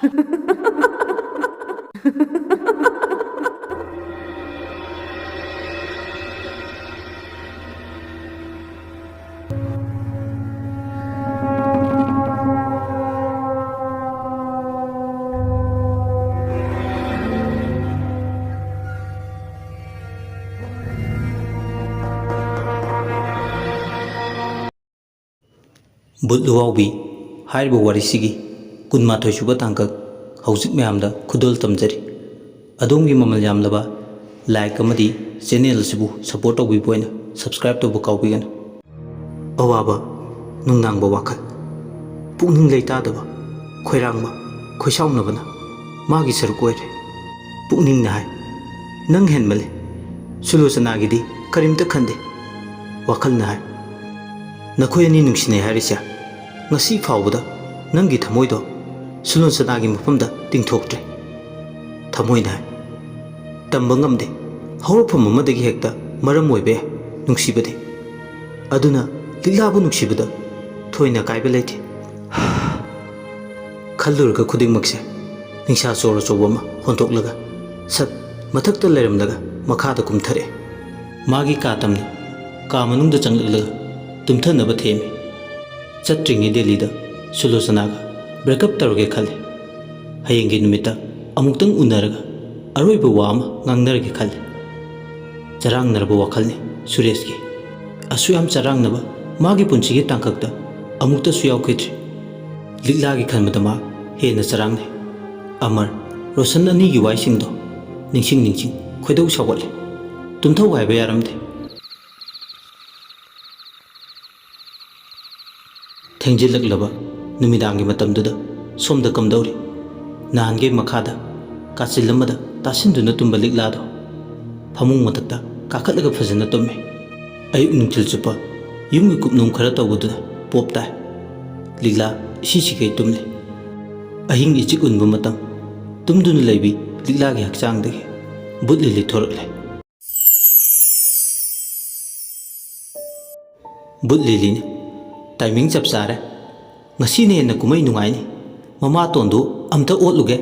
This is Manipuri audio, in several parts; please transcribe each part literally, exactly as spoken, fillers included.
ꯕꯨꯠ ꯂꯨꯋꯥꯎꯕꯤ ꯍꯥꯏꯔꯤꯕ ꯋꯥꯔꯤꯁꯤꯒꯤ ꯀꯨꯟꯃꯥꯊꯣꯏ ꯁꯨꯕ ꯇꯥꯡꯀꯛ ꯍꯧꯖꯤꯛ ꯃꯌꯥꯝꯗ ꯈꯨꯗꯣꯜ ꯇꯝꯖꯔꯤ꯫ ꯑꯗꯣꯝꯒꯤ ꯃꯃꯜ ꯌꯥꯝꯂꯕ like ꯑꯃꯗꯤ channel ꯑꯁꯤꯕꯨ support ꯇꯧꯕꯤꯕ ꯑꯣꯏꯅ subscribe ꯇꯧꯕ ꯀꯥꯎꯕꯤꯒꯅꯨ꯫ ꯑꯋꯥꯕ ꯅꯨꯡꯅꯥꯡꯕ ꯋꯥꯈꯜ, ꯄꯨꯛꯅꯤꯡ ꯂꯩꯇꯥꯗꯕ, ꯈꯣꯏꯔꯥꯡꯕ, ꯈꯣꯏꯁꯥꯎꯅꯕꯅ ꯃꯥꯒꯤ ꯁꯔꯨꯛ ꯑꯣꯏꯔꯦ꯫ ꯄꯨꯛꯅꯤꯡꯅ ꯍꯥꯏ, "ꯅꯪ ꯍꯦꯟꯃꯜꯂꯦ, ꯁꯨꯂꯣꯆꯅꯥꯒꯤꯗꯤ ꯀꯔꯤꯝꯇ ꯈꯟꯗꯦ"꯫ ꯋꯥꯈꯜꯅ ꯍꯥꯏ, "ꯅꯈꯣꯏ ꯑꯅꯤ ꯅꯨꯡꯁꯤꯅꯩ ꯍꯥꯏꯔꯤꯁꯦ ꯉꯁꯤ ꯐꯥꯎꯕꯗ ꯅꯪꯒꯤ ꯊꯃꯣꯏꯗꯣ ꯁꯨꯂꯣꯆꯅꯥꯒꯤ ꯃꯐꯝꯗ ꯇꯤꯡꯊꯣꯛꯇ꯭ꯔꯦ"꯫ ꯊꯃꯣꯏꯅ ꯍꯥꯏ, "ꯇꯝꯕ ꯉꯝꯗꯦ, ꯍꯧꯔꯛꯐꯝ ꯑꯃꯗꯒꯤ ꯍꯦꯛꯇ ꯃꯔꯝ ꯑꯣꯏꯕ ꯌꯥꯏ ꯅꯨꯡꯁꯤꯕꯗꯤ꯫ ꯑꯗꯨꯅ ꯂꯤꯛꯂꯥꯕꯨ ꯅꯨꯡꯁꯤꯕꯗ ꯊꯣꯏꯅ ꯀꯥꯏꯕ ꯂꯩꯇꯦ"꯫ ꯈꯜꯂꯨꯔꯒ ꯈꯨꯗꯤꯡꯃꯛꯁꯦ ꯅꯤꯡꯁꯥ ꯆꯣꯔ ꯑꯆꯧꯕ ꯑꯃ ꯍꯣꯟꯗꯣꯛꯂꯒ ꯁꯠ ꯃꯊꯛꯇ ꯂꯩꯔꯝꯂꯒ ꯃꯈꯥꯗ ꯀꯨꯝꯊꯔꯛꯑꯦ꯫ ꯃꯥꯒꯤ ꯀꯥ ꯇꯝꯅ ꯀꯥ ꯃꯅꯨꯡꯗ ꯆꯪꯂꯛꯂꯒ ꯇꯨꯝꯊꯅꯕ ꯊꯦꯝꯃꯤ꯫ ꯆꯠꯇ꯭ꯔꯤꯉꯩ ꯗꯦꯜꯂꯤꯗ ꯁꯨꯂꯣꯆꯅꯥꯒ breakup ꯇꯧꯔꯒꯦ ꯈꯜꯂꯤ꯫ ꯍꯌꯦꯡꯒꯤ ꯅꯨꯃꯤꯠꯇ ꯑꯃꯨꯛꯇꯪ ꯎꯅꯔꯒ ꯑꯔꯣꯏꯕ ꯋꯥ ꯑꯃ ꯉꯥꯡꯅꯔꯒꯦ ꯈꯜꯂꯤ꯫ ꯆꯔꯥꯡꯅꯔꯕ ꯋꯥꯈꯜꯅꯤ ꯁꯨꯔꯦꯁꯀꯤ꯫ ꯑꯁꯨꯛ ꯌꯥꯝ ꯆꯔꯥꯡꯅꯕ ꯃꯥꯒꯤ ꯄꯨꯟꯁꯤꯒꯤ ꯇꯥꯡꯀꯛꯇ ꯑꯃꯨꯛꯇꯁꯨ ꯌꯥꯎꯈꯤꯗ꯭ꯔꯤ꯫ ꯂꯤꯛꯂꯥꯒꯤ ꯈꯟꯕꯗ ꯃꯥ ꯍꯦꯟꯅ ꯆꯔꯥꯡꯅꯩ꯫ ꯑꯃꯔ, ꯔꯣꯁꯟ ꯑꯅꯤꯒꯤ ꯋꯥꯏꯁꯤꯡꯗꯣ ꯅꯤꯡꯁꯤꯡ ꯅꯤꯡꯁꯤꯡ ꯈꯣꯏꯗꯧ ꯁꯥꯎꯒꯠꯂꯦ꯫ ꯇꯨꯝꯊꯧ ꯍꯥꯏꯕ ꯌꯥꯔꯝꯗꯦ꯫ ꯊꯦꯡꯖꯤꯜꯂꯛꯂꯕ ꯅꯨꯃꯤꯗꯥꯡꯒꯤ ꯃꯇꯝꯗꯨꯗ ꯁꯣꯝꯗ ꯀꯝꯗꯧꯔꯤ? ꯅꯍꯥꯟꯒꯩ ꯃꯈꯥꯗ ꯀꯥꯆꯤꯜ ꯑꯃꯗ ꯇꯥꯁꯤꯟꯗꯨꯅ ꯇꯨꯝꯕ ꯂꯤꯛꯂꯥꯗꯣ ꯐꯃꯨꯡ ꯃꯊꯛꯇ ꯀꯥꯈꯠꯂꯒ ꯐꯖꯅ ꯇꯨꯝꯃꯤ꯫ ꯑꯌꯨꯛ ꯅꯨꯡꯊꯤꯜ ꯆꯨꯞꯄ ꯌꯨꯝꯒꯤ ꯀꯨꯞꯅꯣꯝ ꯈꯔ ꯇꯧꯕꯗꯨꯅ ꯄꯣꯞ ꯇꯥꯏ꯫ ꯂꯤꯛꯂꯥ ꯏꯁꯤ ꯁꯤꯒꯩ ꯇꯨꯝꯂꯤ꯫ ꯑꯍꯤꯡ ꯏꯆꯤꯛ ꯎꯟꯕ ꯃꯇꯝ꯫ ꯇꯨꯝꯗꯨꯅ ꯂꯩꯕꯤ ꯂꯤꯛꯂꯥꯒꯤ ꯍꯛꯆꯥꯡꯗꯒꯤ ꯕꯨꯠ ꯂꯤꯂꯤ ꯊꯣꯔꯛꯂꯦ꯫ ꯕꯨꯠ ꯂꯤꯂꯤꯅ, "Timing ꯆꯞ ꯆꯥꯔꯦ꯫ ꯉꯁꯤꯅ ꯍꯦꯟꯅ ꯀꯨꯝꯍꯩ ꯅꯨꯡꯉꯥꯏꯅꯤ꯫ ꯃꯃꯥꯇꯣꯟꯗꯨ "ꯑꯝꯇ ꯑꯣꯠꯂꯨꯒꯦ"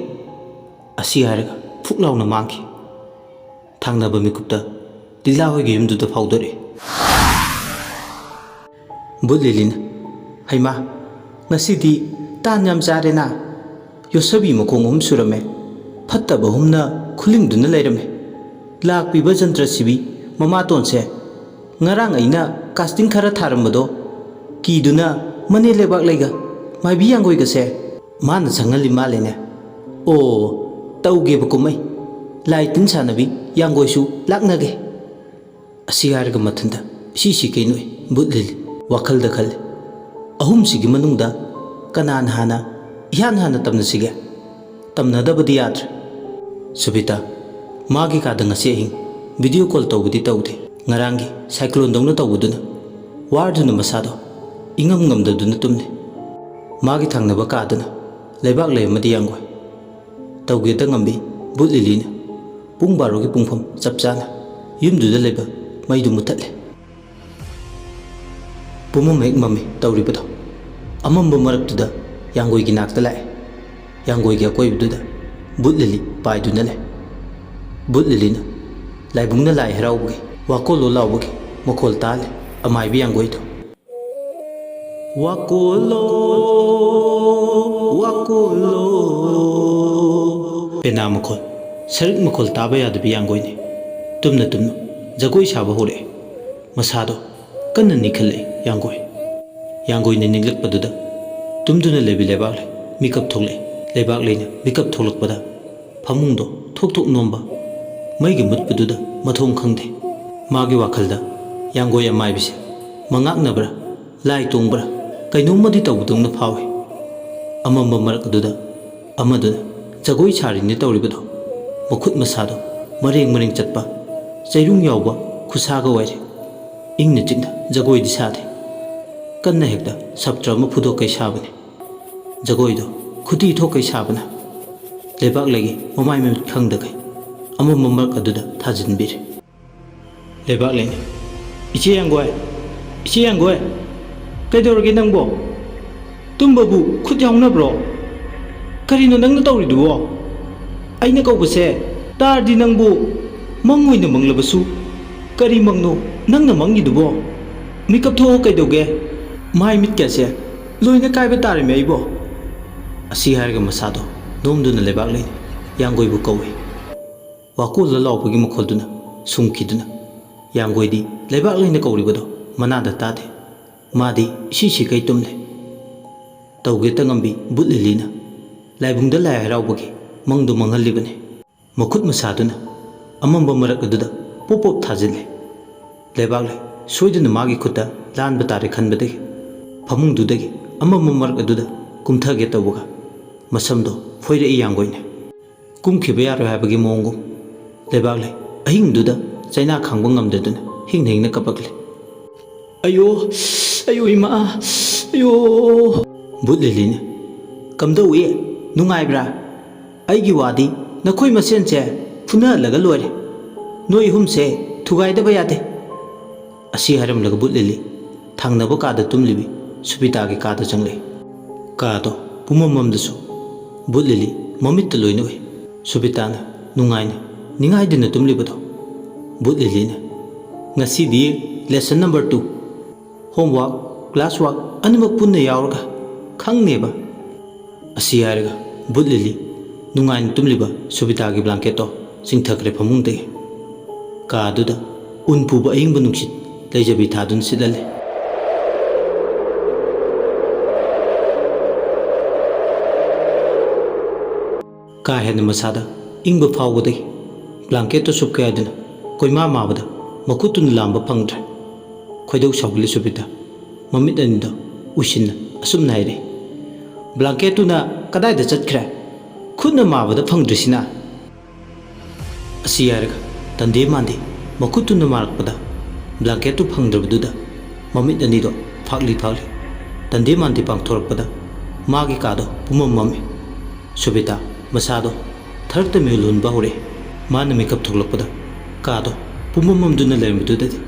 ꯑꯁꯤ ꯍꯥꯏꯔꯒ ꯐꯨꯛ ꯂꯥꯎꯅ ꯃꯥꯡꯈꯤ꯫ ꯊꯪꯅꯕ ꯃꯤꯀꯨꯞꯇ ꯂꯤꯂꯥ ꯍꯣꯏꯒꯤ ꯌꯨꯝꯗꯨꯗ ꯐꯥꯎꯗꯣꯔꯛꯏ꯫ ꯕꯨꯠ ꯂꯤꯂꯤꯅ, "ꯍꯩꯃꯥ, ꯉꯁꯤꯗꯤ ꯇꯥꯟ ꯌꯥꯝ ꯆꯥꯔꯦꯅ꯫ ꯌꯣꯠꯁꯕꯤ ꯃꯈꯣꯡ ꯑꯍꯨꯝ ꯁꯨꯔꯝꯃꯦ, ꯐꯠꯇꯕ ꯑꯍꯨꯝꯅ ꯈꯨꯂꯤꯡꯗꯨꯅ ꯂꯩꯔꯝꯃꯦ꯫ ꯂꯥꯛꯄꯤꯕ ꯖꯟꯇ꯭ꯔ ꯁꯤꯕꯤ ꯃꯃꯥꯇꯣꯟꯁꯦ ꯉꯔꯥꯡ ꯑꯩꯅ ꯀꯥꯁꯇꯤꯡ ꯈꯔ ꯊꯥꯔꯝꯕꯗꯣ ꯀꯤꯗꯨꯅ ꯃꯅꯦ ꯂꯩꯕꯥꯛ ꯂꯩꯒ ꯃꯥꯏꯕꯤ ꯌꯥꯡꯒꯣꯏꯒꯁꯦ ꯃꯥꯅ ꯁꯪꯍꯜꯂꯤ ꯃꯥꯜꯂꯦꯅꯦ꯫ ꯑꯣ, ꯇꯧꯒꯦꯕ ꯀꯨꯝꯍꯩ꯫ ꯂꯥꯏ ꯇꯤꯟ ꯁꯥꯟꯅꯕꯤ ꯌꯥꯡꯒꯣꯏꯁꯨ ꯂꯥꯛꯅꯒꯦ" ꯑꯁꯤ ꯍꯥꯏꯔꯒ ꯃꯊꯟꯇ ꯏꯁꯤ ꯁꯤ ꯀꯩꯅꯣꯏ ꯕꯨꯠ ꯂꯤꯂꯤ꯫ ꯋꯥꯈꯜꯗ ꯈꯜꯂꯤ, "ꯑꯍꯨꯝꯁꯤꯒꯤ ꯃꯅꯨꯡꯗ ꯀꯅꯥꯅ ꯍꯥꯟꯅ, ꯏꯍꯥꯟ ꯍꯥꯟꯅ ꯇꯝꯅꯁꯤꯒꯦ? ꯇꯝꯅꯗꯕꯗꯤ ꯌꯥꯗ꯭ꯔꯦ"꯫ ꯁꯨꯕꯤꯇꯥ, ꯃꯥꯒꯤ ꯀꯥꯗ ꯉꯁꯤ ꯑꯍꯤꯡ ꯚꯤꯗꯤꯑꯣ ꯀꯣꯜ ꯇꯧꯕꯗꯤ ꯇꯧꯗꯦ꯫ ꯉꯔꯥꯡꯒꯤ ꯁꯥꯏꯀ꯭ꯂꯣꯟꯗꯧꯅ ꯇꯧꯕꯗꯨꯅ ꯋꯥꯔꯗꯨꯅ ꯃꯁꯥꯗꯣ ꯏꯉꯝ ꯉꯝꯗꯗꯨꯅ ꯇꯨꯝꯂꯦ꯫ ꯃꯥꯒꯤ ꯊꯪꯅꯕ ꯀꯥꯗꯅ ꯂꯩꯕꯥꯛ ꯂꯩ ꯑꯃꯗꯤ ꯌꯥꯡꯒꯣꯏ꯫ ꯇꯧꯒꯦꯗ ꯉꯝꯕꯤ ꯕꯨꯠ ꯂꯤꯂꯤꯅ ꯄꯨꯡ ꯕꯥꯔꯣꯒꯤ ꯄꯨꯡꯐꯝ ꯆꯞ ꯆꯥꯅ ꯌꯨꯝꯗꯨꯗ ꯂꯩꯕ ꯃꯩꯗꯨ ꯃꯨꯊꯠꯂꯦ꯫ ꯄꯨꯝꯃꯝ ꯍꯦꯛ ꯃꯝꯃꯤ ꯇꯧꯔꯤꯕꯗꯣ꯫ ꯑꯃꯝꯕ ꯃꯔꯛꯇꯨꯗ ꯌꯥꯡꯒꯣꯏꯒꯤ ꯅꯥꯛꯇ ꯂꯥꯛꯑꯦ꯫ ꯌꯥꯡꯒꯣꯏꯒꯤ ꯑꯀꯣꯏꯕꯗꯨꯗ ꯕꯨꯠ ꯂꯤꯂꯤ ꯄꯥꯏꯗꯨꯅ ꯂꯩ꯫ ꯕꯨꯠ ꯂꯤꯂꯤꯅ ꯂꯥꯏꯕꯨꯡꯅ ꯂꯥꯏ ꯍꯔꯥꯎꯕꯒꯤ ꯋꯥꯀꯣꯜꯂꯣ ꯂꯥꯎꯕꯒꯤ ꯃꯈꯣꯜ ꯇꯥꯍꯜꯂꯦ ꯑꯃꯥꯏꯕꯤ ꯌꯥꯡꯒꯣꯏꯗꯣ꯫ "ꯋꯥꯀꯣꯜꯂꯣ, ꯋꯥꯀꯣꯜꯂꯣ"꯫ ꯄꯦꯅꯥ ꯃꯈꯣꯜ, ꯁꯔꯤꯛ ꯃꯈꯣꯜ ꯇꯥꯕ ꯌꯥꯗꯕꯤ ꯌꯥꯡꯒꯣꯏꯅꯤ꯫ ꯇꯨꯝꯅ ꯇꯨꯝꯅ ꯖꯒꯣꯏ ꯁꯥꯕ ꯍꯧꯔꯛꯑꯦ꯫ ꯃꯁꯥꯗꯣ ꯀꯟꯅ ꯅꯤꯛꯈꯠꯂꯛꯏ ꯌꯥꯡꯒꯣꯏ꯫ ꯌꯥꯡꯒꯣꯏꯅ ꯅꯤꯛꯂꯛꯄꯗꯨꯗ ꯇꯨꯝꯗꯨꯅ ꯂꯩꯕꯤ ꯂꯩꯕꯥꯛꯂꯩ ꯃꯤꯀꯞ ꯊꯣꯛꯂꯛꯏ꯫ ꯂꯩꯕꯥꯛꯂꯩꯅ ꯃꯤꯀꯞ ꯊꯣꯛꯂꯛꯄꯗ ꯐꯃꯨꯡꯗꯣ ꯊꯣꯛ ꯊꯣꯛ ꯅꯣꯝꯕ, ꯃꯩꯒ ꯃꯨꯠꯄꯗꯨꯗ ꯃꯊꯣꯡ ꯈꯪꯗꯦ꯫ ꯃꯥꯒꯤ ꯋꯥꯈꯜꯗ ꯌꯥꯡꯒꯣꯏ ꯑꯃꯥꯏꯕꯤꯁꯦ ꯃꯉꯥꯛꯅꯕ꯭ꯔꯥ, ꯂꯥꯏ ꯇꯣꯡꯕ꯭ꯔꯥ, ꯀꯩꯅꯣꯝꯃꯗꯤ ꯇꯧꯕꯗꯧꯅ ꯐꯥꯎꯏ꯫ ꯑꯃꯝꯕ ꯃꯔꯛ ꯑꯗꯨꯗ ꯑꯃꯗꯨꯅ ꯖꯒꯣꯏ ꯁꯥꯔꯤꯅꯦ ꯇꯧꯔꯤꯕꯗꯣ꯫ ꯃꯈꯨꯠ ꯃꯁꯥꯗꯣ ꯃꯔꯦꯡ ꯃꯔꯦꯡ ꯆꯠꯄ, ꯆꯩꯔꯨꯡ ꯌꯥꯎꯕ ꯈꯨꯠꯁꯥꯒ ꯑꯣꯏꯔꯦ꯫ ꯏꯪꯅ ꯆꯤꯛꯅ ꯖꯒꯣꯏꯗꯤ ꯁꯥꯗꯦ꯫ ꯀꯟꯅ ꯍꯦꯛꯇ ꯁꯞꯇ꯭ꯔ ꯑꯃ ꯐꯨꯗꯣꯛꯀꯩ ꯁꯥꯕꯅꯤ꯫ ꯖꯒꯣꯏꯗꯣ ꯈꯨꯇꯤ ꯊꯣꯛꯀꯩ ꯁꯥꯕꯅ ꯂꯩꯕꯥꯛꯂꯩꯒꯤ ꯃꯃꯥꯏ ꯃꯃꯤꯠ ꯈꯪꯗꯈꯩ ꯑꯃꯝꯕ ꯃꯔꯛ ꯑꯗꯨꯗ ꯊꯥꯖꯤꯟꯕꯤꯔꯦ꯫ ꯂꯩꯕꯥꯛꯂꯩꯅ, "ꯏꯆꯦ ꯌꯥꯡꯒꯣꯏ, ꯏꯆꯦ ꯌꯥꯡꯒꯣꯏ, ꯀꯩꯗꯧꯔꯒꯦ ꯅꯪꯕꯣ? ꯇꯨꯝꯕꯕꯨ ꯈꯨꯠ ꯌꯥꯎꯅꯕ꯭ꯔꯣ?" "ꯀꯔꯤꯅꯣ ꯅꯪꯅ ꯇꯧꯔꯤꯗꯨꯕꯣ? ꯑꯩꯅ ꯀꯧꯕꯁꯦ ꯇꯥꯔꯗꯤ ꯅꯪꯕꯨ ꯃꯪ ꯑꯣꯏꯅ ꯃꯪꯂꯕꯁꯨ, ꯀꯔꯤ ꯃꯪꯅꯣ ꯅꯪꯅ ꯃꯪꯉꯤꯗꯨꯕꯣ? ꯃꯤꯀꯞ ꯊꯣꯛꯑꯣ ꯀꯩꯗꯧꯒꯦ? ꯃꯥꯏ ꯃꯤꯠꯀꯁꯦ ꯂꯣꯏꯅ ꯀꯥꯏꯕ ꯇꯥꯔꯦꯃꯦ ꯑꯩꯕꯣ!" ꯑꯁꯤ ꯍꯥꯏꯔꯒ ꯃꯁꯥꯗꯣ ꯅꯣꯝꯗꯨꯅ ꯂꯩꯕꯥꯛꯂꯩꯅ ꯌꯥꯡꯒꯣꯏꯕꯨ ꯀꯧꯏ꯫ ꯋꯥꯀꯣꯜꯂ ꯂꯥꯎꯕꯒꯤ ꯃꯈꯣꯜꯗꯨꯅ ꯁꯨꯝꯈꯤꯗꯨꯅ ꯌꯥꯡꯒꯣꯏꯗꯤ ꯂꯩꯕꯥꯛꯂꯩꯅ ꯀꯧꯔꯤꯕꯗꯣ ꯃꯅꯥꯗ ꯇꯥꯗꯦ꯫ ꯃꯥꯗꯤ ꯏꯁꯤ ꯁꯤꯈꯩ ꯇꯨꯝꯂꯦ꯫ ꯇꯧꯒꯦꯇ ꯉꯝꯕꯤ ꯕꯨꯠ ꯂꯤꯂꯤꯅ ꯂꯥꯏꯕꯨꯡꯗ ꯂꯥꯏ ꯍꯔꯥꯎꯕꯒꯤ ꯃꯪꯗꯨ ꯃꯪꯍꯜꯂꯤꯕꯅꯤ꯫ ꯃꯈꯨꯠ ꯃꯁꯥꯗꯨꯅ ꯑꯃꯝꯕ ꯃꯔꯛ ꯑꯗꯨꯗ ꯄꯣꯞ ꯄꯣꯞ ꯊꯥꯖꯤꯜꯂꯦ꯫ ꯂꯩꯕꯥꯛꯂꯩ ꯁꯣꯏꯗꯅ ꯃꯥꯒꯤ ꯈꯨꯠꯇ ꯂꯥꯟꯕ ꯇꯥꯔꯦ ꯈꯟꯕꯗꯒꯤ ꯐꯃꯨꯡꯗꯨꯗꯒꯤ ꯑꯃꯝꯕ ꯃꯔꯛ ꯑꯗꯨꯗ ꯀꯨꯝꯊꯒꯦ ꯇꯧꯕꯒ ꯃꯁꯝꯗꯣ ꯐꯣꯏꯔꯛꯏ ꯌꯥꯡꯒꯣꯏꯅ꯫ ꯀꯨꯝꯈꯤꯕ ꯌꯥꯔꯣꯏ ꯍꯥꯏꯕꯒꯤ ꯃꯑꯣꯡꯒꯨꯝ꯫ ꯂꯩꯕꯥꯛꯂꯩ ꯑꯍꯤꯡꯗꯨꯗ ꯆꯩꯅꯥ ꯈꯥꯡꯕ ꯉꯝꯗꯗꯨꯅ ꯍꯤꯡꯅ ꯍꯤꯡꯅ ꯀꯞꯄꯛꯂꯦ꯫ "ꯑꯌꯣ, ꯑꯌꯣ ꯏꯃꯥ, ꯑꯌꯣ!" ꯕꯨꯠ ꯂꯤꯂꯤꯅ, "ꯀꯝꯗꯧꯏ? ꯅꯨꯡꯉꯥꯏꯕ꯭ꯔꯥ? ꯑꯩꯒꯤ ꯋꯥꯗꯤ ꯅꯈꯣꯏ ꯃꯁꯦꯟꯁꯦ ꯐꯨꯅꯍꯜꯂꯒ ꯂꯣꯏꯔꯦ꯫ ꯅꯣꯏ ꯑꯍꯨꯝꯁꯦ ꯊꯨꯒꯥꯏꯗꯕ ꯌꯥꯗꯦ꯫" ꯑꯁꯤ ꯍꯥꯏꯔꯝꯂꯒ ꯕꯨꯠ ꯂꯤꯂꯤ ꯊꯪꯅꯕ ꯀꯥꯗ ꯇꯨꯝꯂꯤꯕꯤ ꯁꯨꯕꯤꯇꯥꯒꯤ ꯀꯥꯗ ꯆꯪꯂꯛꯏ꯫ ꯀꯥꯗꯣ ꯄꯨꯝꯃꯝ ꯃꯝꯗꯁꯨ ꯕꯨꯠ ꯂꯤꯂꯤ ꯃꯃꯤꯠꯇ ꯂꯣꯏꯅ ꯎꯏ꯫ ꯁꯨꯕꯤꯇꯥꯅ ꯅꯨꯡꯉꯥꯏꯅ ꯅꯤꯡꯉꯥꯏꯗꯅ ꯇꯨꯝꯂꯤꯕꯗꯣ ꯕꯨꯠ ꯂꯤꯂꯤꯅ, "ꯉꯁꯤꯗꯤ lesson number two, homework, class work ꯑꯅꯤꯃꯛ ꯄꯨꯟꯅ ꯌꯥꯎꯔꯒ ꯈꯪꯅꯦꯕ꯫" ꯑꯁꯤ ꯍꯥꯏꯔꯒ ꯕꯨꯠ ꯂꯤꯂꯤ ꯅꯨꯡꯉꯥꯏꯅ ꯇꯨꯝꯂꯤꯕ ꯁꯨꯕꯤꯇꯥꯒꯤ ꯕ꯭ꯂꯥꯡꯀꯦꯠꯇꯣ ꯆꯤꯡꯊꯈ꯭ꯔꯦ ꯐꯃꯨꯡꯗꯒꯤ꯫ ꯀꯥ ꯑꯗꯨꯗ ꯎꯟ ꯄꯨꯕ ꯑꯏꯪꯕ ꯅꯨꯡꯁꯤꯠ ꯂꯩꯖꯕꯤ ꯊꯥꯗꯨꯅ ꯁꯤꯠꯍꯜꯂꯦ꯫ ꯀꯥ ꯍꯦꯟꯅ ꯃꯁꯥꯗ ꯏꯪꯕ ꯐꯥꯎꯕꯗꯒꯤ ꯕ꯭ꯂꯥꯡꯀꯦꯠꯇꯨ ꯁꯨꯞꯀꯦ ꯍꯥꯏꯗꯨꯅ ꯀꯣꯏꯃꯥ ꯃꯥꯕꯗ ꯃꯈꯨꯠꯇꯨꯅ ꯂꯥꯝꯕ ꯐꯪꯗ꯭ꯔꯦ꯫ ꯈꯣꯏꯗꯧ ꯁꯥꯎꯒꯠꯂꯤ ꯁꯨꯕꯤꯇꯥ꯫ ꯃꯃꯤꯠ ꯑꯅꯤꯗꯣ ꯎꯏꯁꯤꯟꯅ ꯑꯁꯨꯝꯅ ꯍꯥꯏꯔꯛꯏ, "ꯕ꯭ꯂꯥꯡꯀꯦꯠꯇꯨꯅ ꯀꯗꯥꯏꯗ ꯆꯠꯈ꯭ꯔꯦ? ꯈꯨꯠꯅ ꯃꯥꯕꯗ ꯐꯪꯗ꯭ꯔꯤꯁꯤꯅ?" ꯑꯁꯤ ꯍꯥꯏꯔꯒ ꯇꯟꯗꯦ ꯃꯥꯟꯗꯦ ꯃꯈꯨꯠꯇꯨꯅ ꯃꯥꯔꯛꯄꯗ ꯕ꯭ꯂꯥꯡꯀꯦꯠꯇꯨ ꯐꯪꯗ꯭ꯔꯕꯗꯨꯗ ꯃꯃꯤꯠ ꯑꯅꯤꯗꯣ ꯐꯥꯛꯂꯤ ꯐꯥꯛꯂꯤ꯫ ꯇꯟꯗꯦ ꯃꯥꯟꯗꯦ ꯄꯥꯡꯊꯣꯔꯛꯄꯗ ꯃꯥꯒꯤ ꯀꯥꯗꯣ ꯄꯨꯝꯃꯝ ꯃꯝꯃꯤ꯫ ꯁꯨꯕꯤꯇꯥ ꯃꯁꯥꯗꯣ ꯊꯔꯛꯇ ꯃꯤꯍꯨꯜ ꯍꯨꯟꯕ ꯍꯧꯔꯛꯏ꯫ ꯃꯥꯅ ꯃꯤꯀꯞ ꯊꯣꯛꯂꯛꯄꯗ ꯀꯥꯗꯣ ꯄꯨꯝꯃꯝ ꯃꯝꯗꯨꯅ ꯂꯩꯔꯝꯕꯗꯨꯗꯗꯤ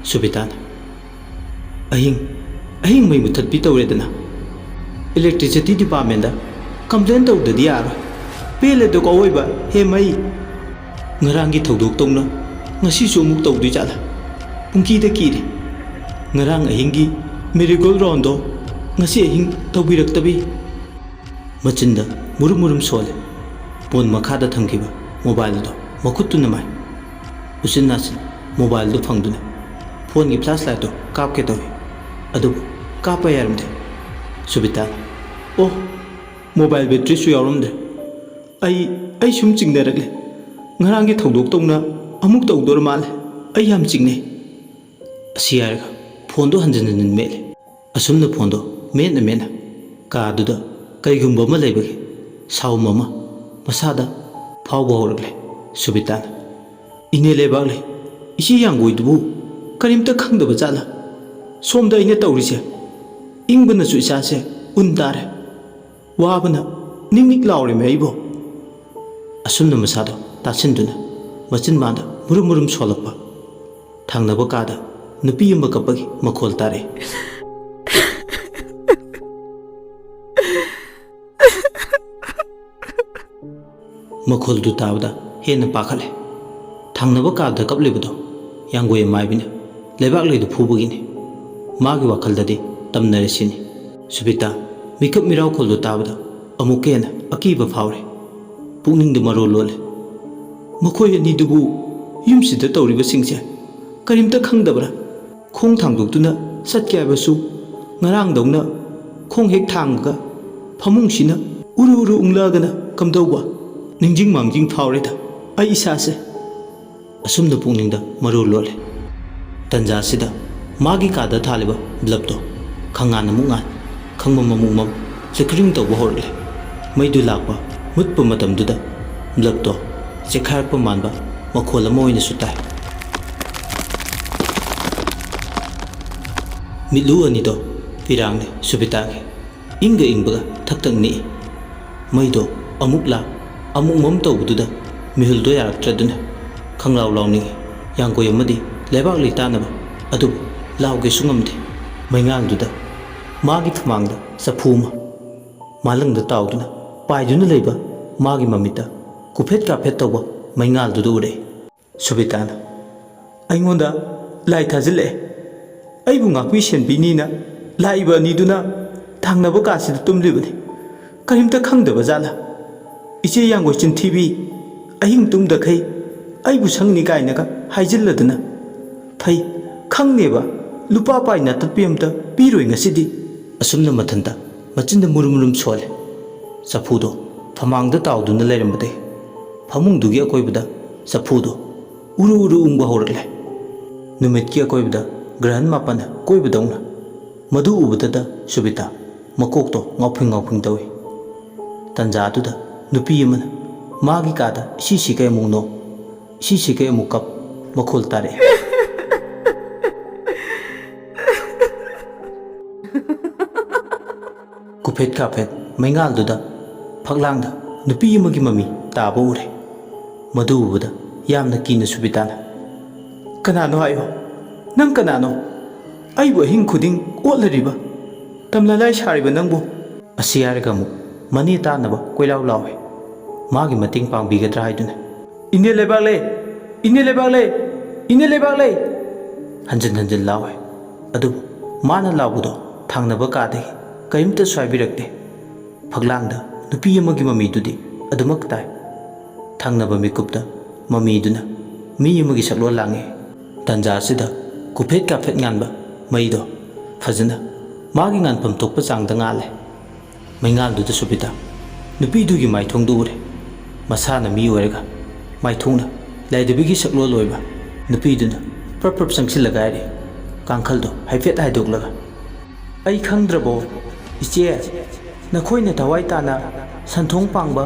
ꯁꯨꯕꯤꯇꯥꯅ, "ꯑꯍꯤꯡ, ꯑꯍꯤꯡ ꯃꯩ ꯃꯨꯊꯠꯄꯤ ꯇꯧꯔꯦꯗꯅ꯫ Electricity departmentꯗ ꯀꯝꯄ꯭ꯂꯦꯟ ꯇꯧꯗꯗꯤ ꯌꯥꯔꯣꯏ꯫ ꯄꯦꯜꯂꯦꯗꯀꯣ ꯑꯋꯣꯏꯕ, ꯍꯦ ꯃꯩ꯫ ꯉꯔꯥꯡꯒꯤ ꯊꯧꯗꯣꯛꯇꯧꯅ ꯉꯁꯤꯁꯨ ꯑꯃꯨꯛ ꯇꯧꯗꯣꯏ ꯖꯥꯠꯂꯥ? ꯄꯨꯡꯀꯤꯗ ꯀꯤꯔꯦ꯫ ꯉꯔꯥꯡ ꯑꯍꯤꯡꯒꯤ ꯃꯦꯔꯤꯒꯣꯜ ꯔꯥꯎꯟꯗꯣ ꯉꯁꯤ ꯑꯍꯤꯡ ꯇꯧꯕꯤꯔꯛꯇꯕꯤ꯫ ꯃꯆꯤꯟꯗ ꯃꯨꯔꯨꯝ ꯃꯨꯔꯨꯝ ꯁꯣꯜꯂꯦ꯫ ꯄꯣꯟ ꯃꯈꯥꯗ ꯊꯝꯈꯤꯕ ꯃꯣꯕꯥꯏꯜ ꯑꯗꯣ ꯃꯈꯨꯠꯇꯨꯅ ꯃꯥꯏ ꯎꯆꯤꯟ ꯅꯥꯆꯤꯟ ꯃꯣꯕꯥꯏꯜꯗꯨ ꯐꯪꯗꯨꯅ ꯐꯣꯟꯒꯤ ꯐ꯭ꯂꯥꯁ ꯂꯥꯏꯠꯇꯨ ꯀꯥꯞꯀꯦ ꯇꯧꯏ꯫ ꯑꯗꯨꯕꯨ ꯀꯥꯞꯄ ꯌꯥꯔꯝꯗꯦ꯫ ꯁꯨꯕꯤꯇꯥꯅ, "ꯑꯣ, ꯃꯣꯕꯥꯏꯜ ꯕꯦꯇ꯭ꯔꯤꯁꯨ ꯌꯥꯎꯔꯝꯗ꯭ꯔꯦ꯫ ꯑꯩ, ꯑꯩ ꯁꯨꯝ ꯆꯤꯡꯅꯔꯛꯂꯦ꯫ ꯉꯔꯥꯡꯒꯤ ꯊꯧꯗꯣꯛꯇꯧꯅ ꯑꯃꯨꯛ ꯇꯧꯗꯣꯔ ꯃꯥꯜꯂꯦ꯫ ꯑꯩ ꯌꯥꯝ ꯆꯤꯡꯅꯩ"꯫ ꯑꯁꯤ ꯍꯥꯏꯔꯒ ꯐꯣꯟꯗꯣ ꯍꯟꯖꯤꯟ ꯍꯟꯖꯤꯟ ꯃꯦꯠꯂꯦ꯫ ꯑꯁꯨꯝꯅ ꯐꯣꯟꯗꯣ ꯃꯦꯠꯅ ꯃꯦꯠꯅ ꯀꯥꯗꯨꯗ ꯀꯔꯤꯒꯨꯝꯕ ꯑꯃ ꯂꯩꯕꯒꯤ ꯁꯥꯎꯝ ꯑꯃ ꯃꯁꯥꯗ ꯐꯥꯎꯕ ꯍꯧꯔꯛꯂꯦ꯫ ꯁꯨꯕꯤꯇꯥꯅ, "ꯏꯅꯦ ꯂꯩꯕꯥꯛꯂꯩ, ꯏꯆꯦ ꯌꯥꯡꯒꯣꯏꯗꯨꯕꯨ ꯀꯔꯤꯝꯇ ꯈꯪꯗꯕ ꯖꯥꯠꯂꯥ? ꯁꯣꯝꯗ ꯑꯩꯅ ꯇꯧꯔꯤꯁꯦ, ꯏꯪꯕꯅꯁꯨ ꯏꯁꯥꯁꯦ ꯎꯟ ꯇꯥꯔꯦ꯫ ꯋꯥꯕꯅ ꯅꯤꯛ ꯅꯤꯛ ꯂꯥꯎꯔꯦꯃꯦ ꯑꯩꯕꯣ"꯫ ꯑꯁꯨꯝꯅ ꯃꯁꯥꯗꯣ ꯇꯥꯁꯤꯟꯗꯨꯅ ꯃꯆꯤꯟ ꯃꯥꯟꯗ ꯃꯨꯔꯨꯝ ꯃꯨꯔꯨꯝ ꯁꯣꯜꯂꯛꯄ꯫ ꯊꯪꯅꯕ ꯀꯥꯗ ꯅꯨꯄꯤ ꯑꯃ ꯀꯞꯄꯒꯤ ꯃꯈꯣꯜ ꯇꯥꯔꯛꯏ꯫ ꯃꯈꯣꯜꯗꯨ ꯇꯥꯕꯗ ꯍꯦꯟꯅ ꯄꯥꯈꯠꯂꯦ꯫ ꯊꯪꯅꯕ ꯀꯥꯗ ꯀꯞꯂꯤꯕꯗꯣ ꯌꯥꯡꯒꯣꯏ ꯑꯃꯥꯏꯕꯤꯅ ꯂꯩꯕꯥꯛꯂꯩꯗꯨ ꯐꯨꯕꯒꯤꯅꯤ꯫ ꯃꯥꯒꯤ ꯋꯥꯈꯜꯗꯗꯤ ꯇꯝꯅꯔꯦ ꯁꯤꯅꯤ꯫ ꯁꯨꯕꯤꯇꯥ ꯃꯤꯀꯞ ꯃꯤꯔꯥꯎꯈꯣꯜꯗꯨ ꯇꯥꯕꯗ ꯑꯃꯨꯛꯀ ꯍꯦꯟꯅ ꯑꯀꯤꯕ ꯐꯥꯎꯔꯦ꯫ ꯄꯨꯛꯅꯤꯡꯗ ꯃꯔꯣꯜ ꯂꯣꯜꯂꯦ꯫ ꯃꯈꯣꯏ ꯑꯅꯤꯗꯨꯕꯨ ꯌꯨꯝꯁꯤꯗ ꯇꯧꯔꯤꯕꯁꯤꯡꯁꯦ ꯀꯔꯤꯝꯇ ꯈꯪꯗꯕ꯭ꯔꯥ? ꯈꯣꯡ ꯊꯥꯡꯗꯣꯛꯇꯨꯅ ꯆꯠꯀꯦ ꯍꯥꯏꯕꯁꯨ ꯉꯔꯥꯡꯗꯧꯅ ꯈꯣꯡ ꯍꯦꯛ ꯊꯥꯡꯉꯒ ꯐꯃꯨꯡꯁꯤꯅ ꯎꯔꯨ ꯎꯔꯨ ꯎꯪꯂꯛꯑꯒꯅ ꯀꯝꯗꯧꯕ? ꯅꯤꯡꯖꯤꯡ ꯃꯥꯡꯖꯤꯡ ꯐꯥꯎꯔꯦꯗ ꯑꯩ ꯏꯁꯥꯁꯦ꯫ ꯑꯁꯨꯝꯅ ꯄꯨꯛꯅꯤꯡꯗ ꯃꯔꯨ ꯂꯣꯜꯂꯦ꯫ ꯇꯟꯖꯥꯁꯤꯗ ꯃꯥꯒꯤ ꯀꯥꯗ ꯊꯥꯜꯂꯤꯕ ꯕ꯭ꯂꯕꯇꯣ ꯈꯪꯉꯥꯟ ꯑꯃꯨꯛ ꯉꯥꯟ, ꯈꯪꯃꯝ ꯑꯃꯨꯛ ꯃꯝ, ꯐ꯭ꯂꯤꯀꯔꯤꯡ ꯇꯧꯕ ꯍꯧꯔꯛꯂꯦ꯫ ꯃꯩꯗꯨ ꯂꯥꯛꯄ ꯃꯨꯠꯄ ꯃꯇꯝꯗꯨꯗ ꯕ꯭ꯂꯕꯇꯣ ꯆꯦꯛꯈꯥꯏꯔꯛꯄ ꯃꯥꯟꯕ ꯃꯈꯣꯜ ꯑꯃ ꯑꯣꯏꯅꯁꯨ ꯇꯥꯏ꯫ ꯃꯤꯠꯂꯨ ꯑꯅꯤꯗꯣ ꯄꯤꯔꯥꯡꯅꯦ ꯁꯨꯕꯤꯇꯥꯒꯤ꯫ ꯏꯪꯒ ꯏꯪꯕꯒ ꯊꯛ ꯊꯛ ꯅꯤꯛꯏ꯫ ꯃꯩꯗꯣ ꯑꯃꯨꯛ ꯂꯥꯛ, ꯑꯃꯨꯛ ꯃꯝ ꯇꯧꯕꯗꯨꯗ ꯃꯤꯍꯨꯜꯗꯣ ꯌꯥꯔꯛꯇ꯭ꯔꯗꯨꯅ ꯈꯪꯂꯥꯎ ꯂꯥꯎꯅꯤꯡꯏ꯫ ꯌꯥꯡꯒꯣꯏ ꯑꯃꯗꯤ ꯂꯩꯕꯥꯛ ꯂꯩꯇꯥꯅꯕ, ꯑꯗꯨꯕꯨ ꯂꯥꯎꯒꯦꯁꯨ ꯉꯝꯗꯦ꯫ ꯃꯩꯉꯥꯜꯗꯨꯗ ꯃꯥꯒꯤ ꯊꯃꯥꯡꯗ ꯆꯐꯨ ꯑꯃ ꯃꯥꯂꯪꯗ ꯇꯥꯎꯗꯨꯅ ꯄꯥꯏꯗꯨꯅ ꯂꯩꯕ ꯃꯥꯒꯤ ꯃꯃꯤꯠꯇ ꯀꯨꯐꯦꯠ ꯀꯥꯐꯦꯠ ꯇꯧꯕ ꯃꯩꯉꯥꯜꯗꯨꯗ ꯎꯔꯛꯏ꯫ ꯁꯨꯕꯤꯇꯥꯅ ꯑꯩꯉꯣꯟꯗ ꯂꯥꯏ ꯊꯥꯖꯤꯜꯂꯛꯑꯦ꯫ ꯑꯩꯕꯨ ꯉꯥꯛꯄꯤ ꯁꯦꯟꯕꯤꯅꯤꯅ ꯂꯥꯛꯏꯕ ꯑꯅꯤꯗꯨꯅ ꯊꯪꯅꯕ ꯀꯥꯁꯤꯗ ꯇꯨꯝꯂꯤꯕꯅꯤ꯫ ꯀꯔꯤꯝꯇ ꯈꯪꯗꯕ ꯖꯥꯠꯂꯥ? ꯏꯆꯦ ꯌꯥꯡꯒꯣꯏ ꯆꯤꯟꯊꯤꯕꯤ, ꯑꯍꯤꯡ ꯇꯨꯝꯗꯈꯩ ꯑꯩꯕꯨ ꯁꯪꯅꯤ ꯀꯥꯏꯅꯒ ꯍꯥꯏꯖꯤꯜꯂꯗꯅ꯫ ꯐꯩ, ꯈꯪꯅꯦꯕ, ꯂꯨꯄꯥ ꯄꯥꯏ ꯅꯥꯇꯠꯄꯤ ꯑꯝꯇ ꯄꯤꯔꯣꯏ ꯉꯁꯤꯗꯤ꯫ ꯑꯁꯨꯝꯅ ꯃꯊꯟꯇ ꯃꯆꯤꯟꯗ ꯃꯨꯔꯨꯝ ꯃꯨꯔꯨꯝ ꯁꯣꯜꯂꯦ꯫ ꯆꯐꯨꯗꯣ ꯐꯃꯥꯡꯗ ꯇꯥꯎꯗꯨꯅ ꯂꯩꯔꯝꯕꯗꯒꯤ ꯐꯃꯨꯡꯗꯨꯒꯤ ꯑꯀꯣꯏꯕꯗ ꯆꯐꯨꯗꯣ ꯎꯔꯨ ꯎꯔꯨ ꯎꯪꯕ ꯍꯧꯔꯛꯂꯦ꯫ ꯅꯨꯃꯤꯠꯀꯤ ꯑꯀꯣꯏꯕꯗ ꯒ꯭ꯔꯍꯟ ꯃꯥꯄꯟꯅ ꯀꯣꯏꯕꯗꯧꯅ꯫ ꯃꯗꯨ ꯎꯕꯗꯗ ꯁꯨꯕꯤꯇꯥ ꯃꯀꯣꯛꯇꯣ ꯉꯥꯎꯐꯤꯡ ꯉꯥꯎꯐꯤꯡ ꯇꯧꯏ꯫ ꯇꯟꯖꯥꯗꯨꯗ ꯅꯨꯄꯤ ꯑꯃꯅ ꯃꯥꯒꯤ ꯀꯥꯗ ꯏꯁꯤ ꯁꯤꯈꯩ ꯑꯃꯨꯛ ꯅꯣꯛ, ꯏꯁꯤ ꯁꯤꯈꯩ ꯑꯃꯨꯛ ꯀꯞ ꯃꯈꯣꯜ ꯇꯥꯔꯛꯏ꯫ ꯀꯨꯐꯦꯠ ꯀꯥꯐꯦꯠ ꯃꯩꯉꯥꯜꯗꯨꯗ ꯐꯛꯂꯥꯡꯗ ꯅꯨꯄꯤ ꯑꯃꯒꯤ ꯃꯃꯤ ꯇꯥꯕ ꯎꯔꯦ꯫ ꯃꯗꯨ ꯎꯕꯗ ꯌꯥꯝꯅ ꯀꯤꯅ ꯁꯨꯕꯤꯇꯥꯅ, "ꯀꯅꯥꯅꯣ ꯍꯥꯏꯌꯣ? ꯅꯪ ꯀꯅꯥꯅꯣ? ꯑꯩꯕꯨ ꯑꯍꯤꯡ ꯈꯨꯗꯤꯡ ꯑꯣꯠꯂꯔꯤꯕ, ꯇꯝꯂꯂꯥꯏ ꯁꯥꯔꯤꯕ ꯅꯪꯕꯨ?" ꯑꯁꯤ ꯍꯥꯏꯔꯒ ꯑꯃꯨꯛ ꯃꯅꯦ ꯇꯥꯅꯕ ꯀꯣꯏꯂꯥꯎ ꯂꯥꯎꯏ꯫ ꯃꯥꯒꯤ ꯃꯇꯦꯡ ꯄꯥꯡꯕꯤꯒꯗ꯭ꯔꯥ ꯍꯥꯏꯗꯨꯅ꯫ "ꯏꯅꯦ ꯂꯩꯕꯥꯛꯂꯩ! ꯏꯅꯦ ꯂꯩꯕꯥꯛꯂꯩ! ꯏꯅꯦ ꯂꯩꯕꯥꯛꯂꯩ!" ꯍꯟꯖꯤꯟ ꯍꯟꯖꯤꯟ ꯂꯥꯎꯏ꯫ ꯑꯗꯨꯕꯨ ꯃꯥꯅ ꯂꯥꯎꯕꯗꯣ ꯊꯪꯅꯕ ꯀꯥꯗꯒꯤ ꯀꯔꯤꯝꯇꯁꯨ ꯍꯥꯏꯕꯤꯔꯛꯇꯦ꯫ ꯐꯛꯂꯥꯡꯗ ꯅꯨꯄꯤ ꯑꯃꯒꯤ ꯃꯃꯤꯗꯨꯗꯤ ꯑꯗꯨꯃꯛ ꯇꯥꯏ꯫ ꯊꯪꯅꯕ ꯃꯤꯀꯨꯞꯇ ꯃꯃꯤꯗꯨꯅ ꯃꯤ ꯑꯃꯒꯤ ꯁꯛꯂꯣꯟ ꯂꯥꯡꯉꯤ꯫ ꯇꯟꯖꯥ ꯑꯁꯤꯗ ꯀꯨꯐꯦꯠ ꯀꯥꯐꯦꯠ ꯉꯥꯟꯕ ꯃꯩꯗꯣ ꯐꯖꯅ ꯃꯥꯒꯤ ꯉꯥꯟꯐꯝ ꯊꯣꯛꯄ ꯆꯥꯡꯗ ꯉꯥꯜꯂꯦ꯫ ꯃꯩꯉꯥꯜꯗꯨꯗ ꯁꯨꯕꯤꯇꯥ ꯅꯨꯄꯤꯗꯨꯒꯤ ꯃꯥꯏꯊꯣꯡꯗꯨ ꯎꯔꯦ꯫ ꯃꯁꯥꯅ ꯃꯤ ꯑꯣꯏꯔꯒ ꯃꯥꯏꯊꯣꯡꯅ ꯂꯥꯏꯙꯕꯤꯒꯤ ꯁꯛꯂꯣꯟ ꯑꯣꯏꯕ ꯅꯨꯄꯤꯗꯨꯅ ꯄ꯭ꯔꯞ ꯄ꯭ꯔꯞ ꯆꯪꯁꯤꯜꯂꯒ ꯍꯥꯏꯔꯛꯏ, ꯀꯥꯡꯈꯜꯗꯣ ꯍꯥꯏꯐꯦꯠ ꯍꯥꯏꯗꯣꯛꯂꯒ꯫ "ꯑꯩ ꯈꯪꯗ꯭ꯔꯕꯣ? ꯏꯆꯦ, ꯅꯈꯣꯏꯅ ꯊꯋꯥꯏ ꯇꯥꯅ ꯁꯟꯊꯣꯡ ꯄꯥꯡꯕ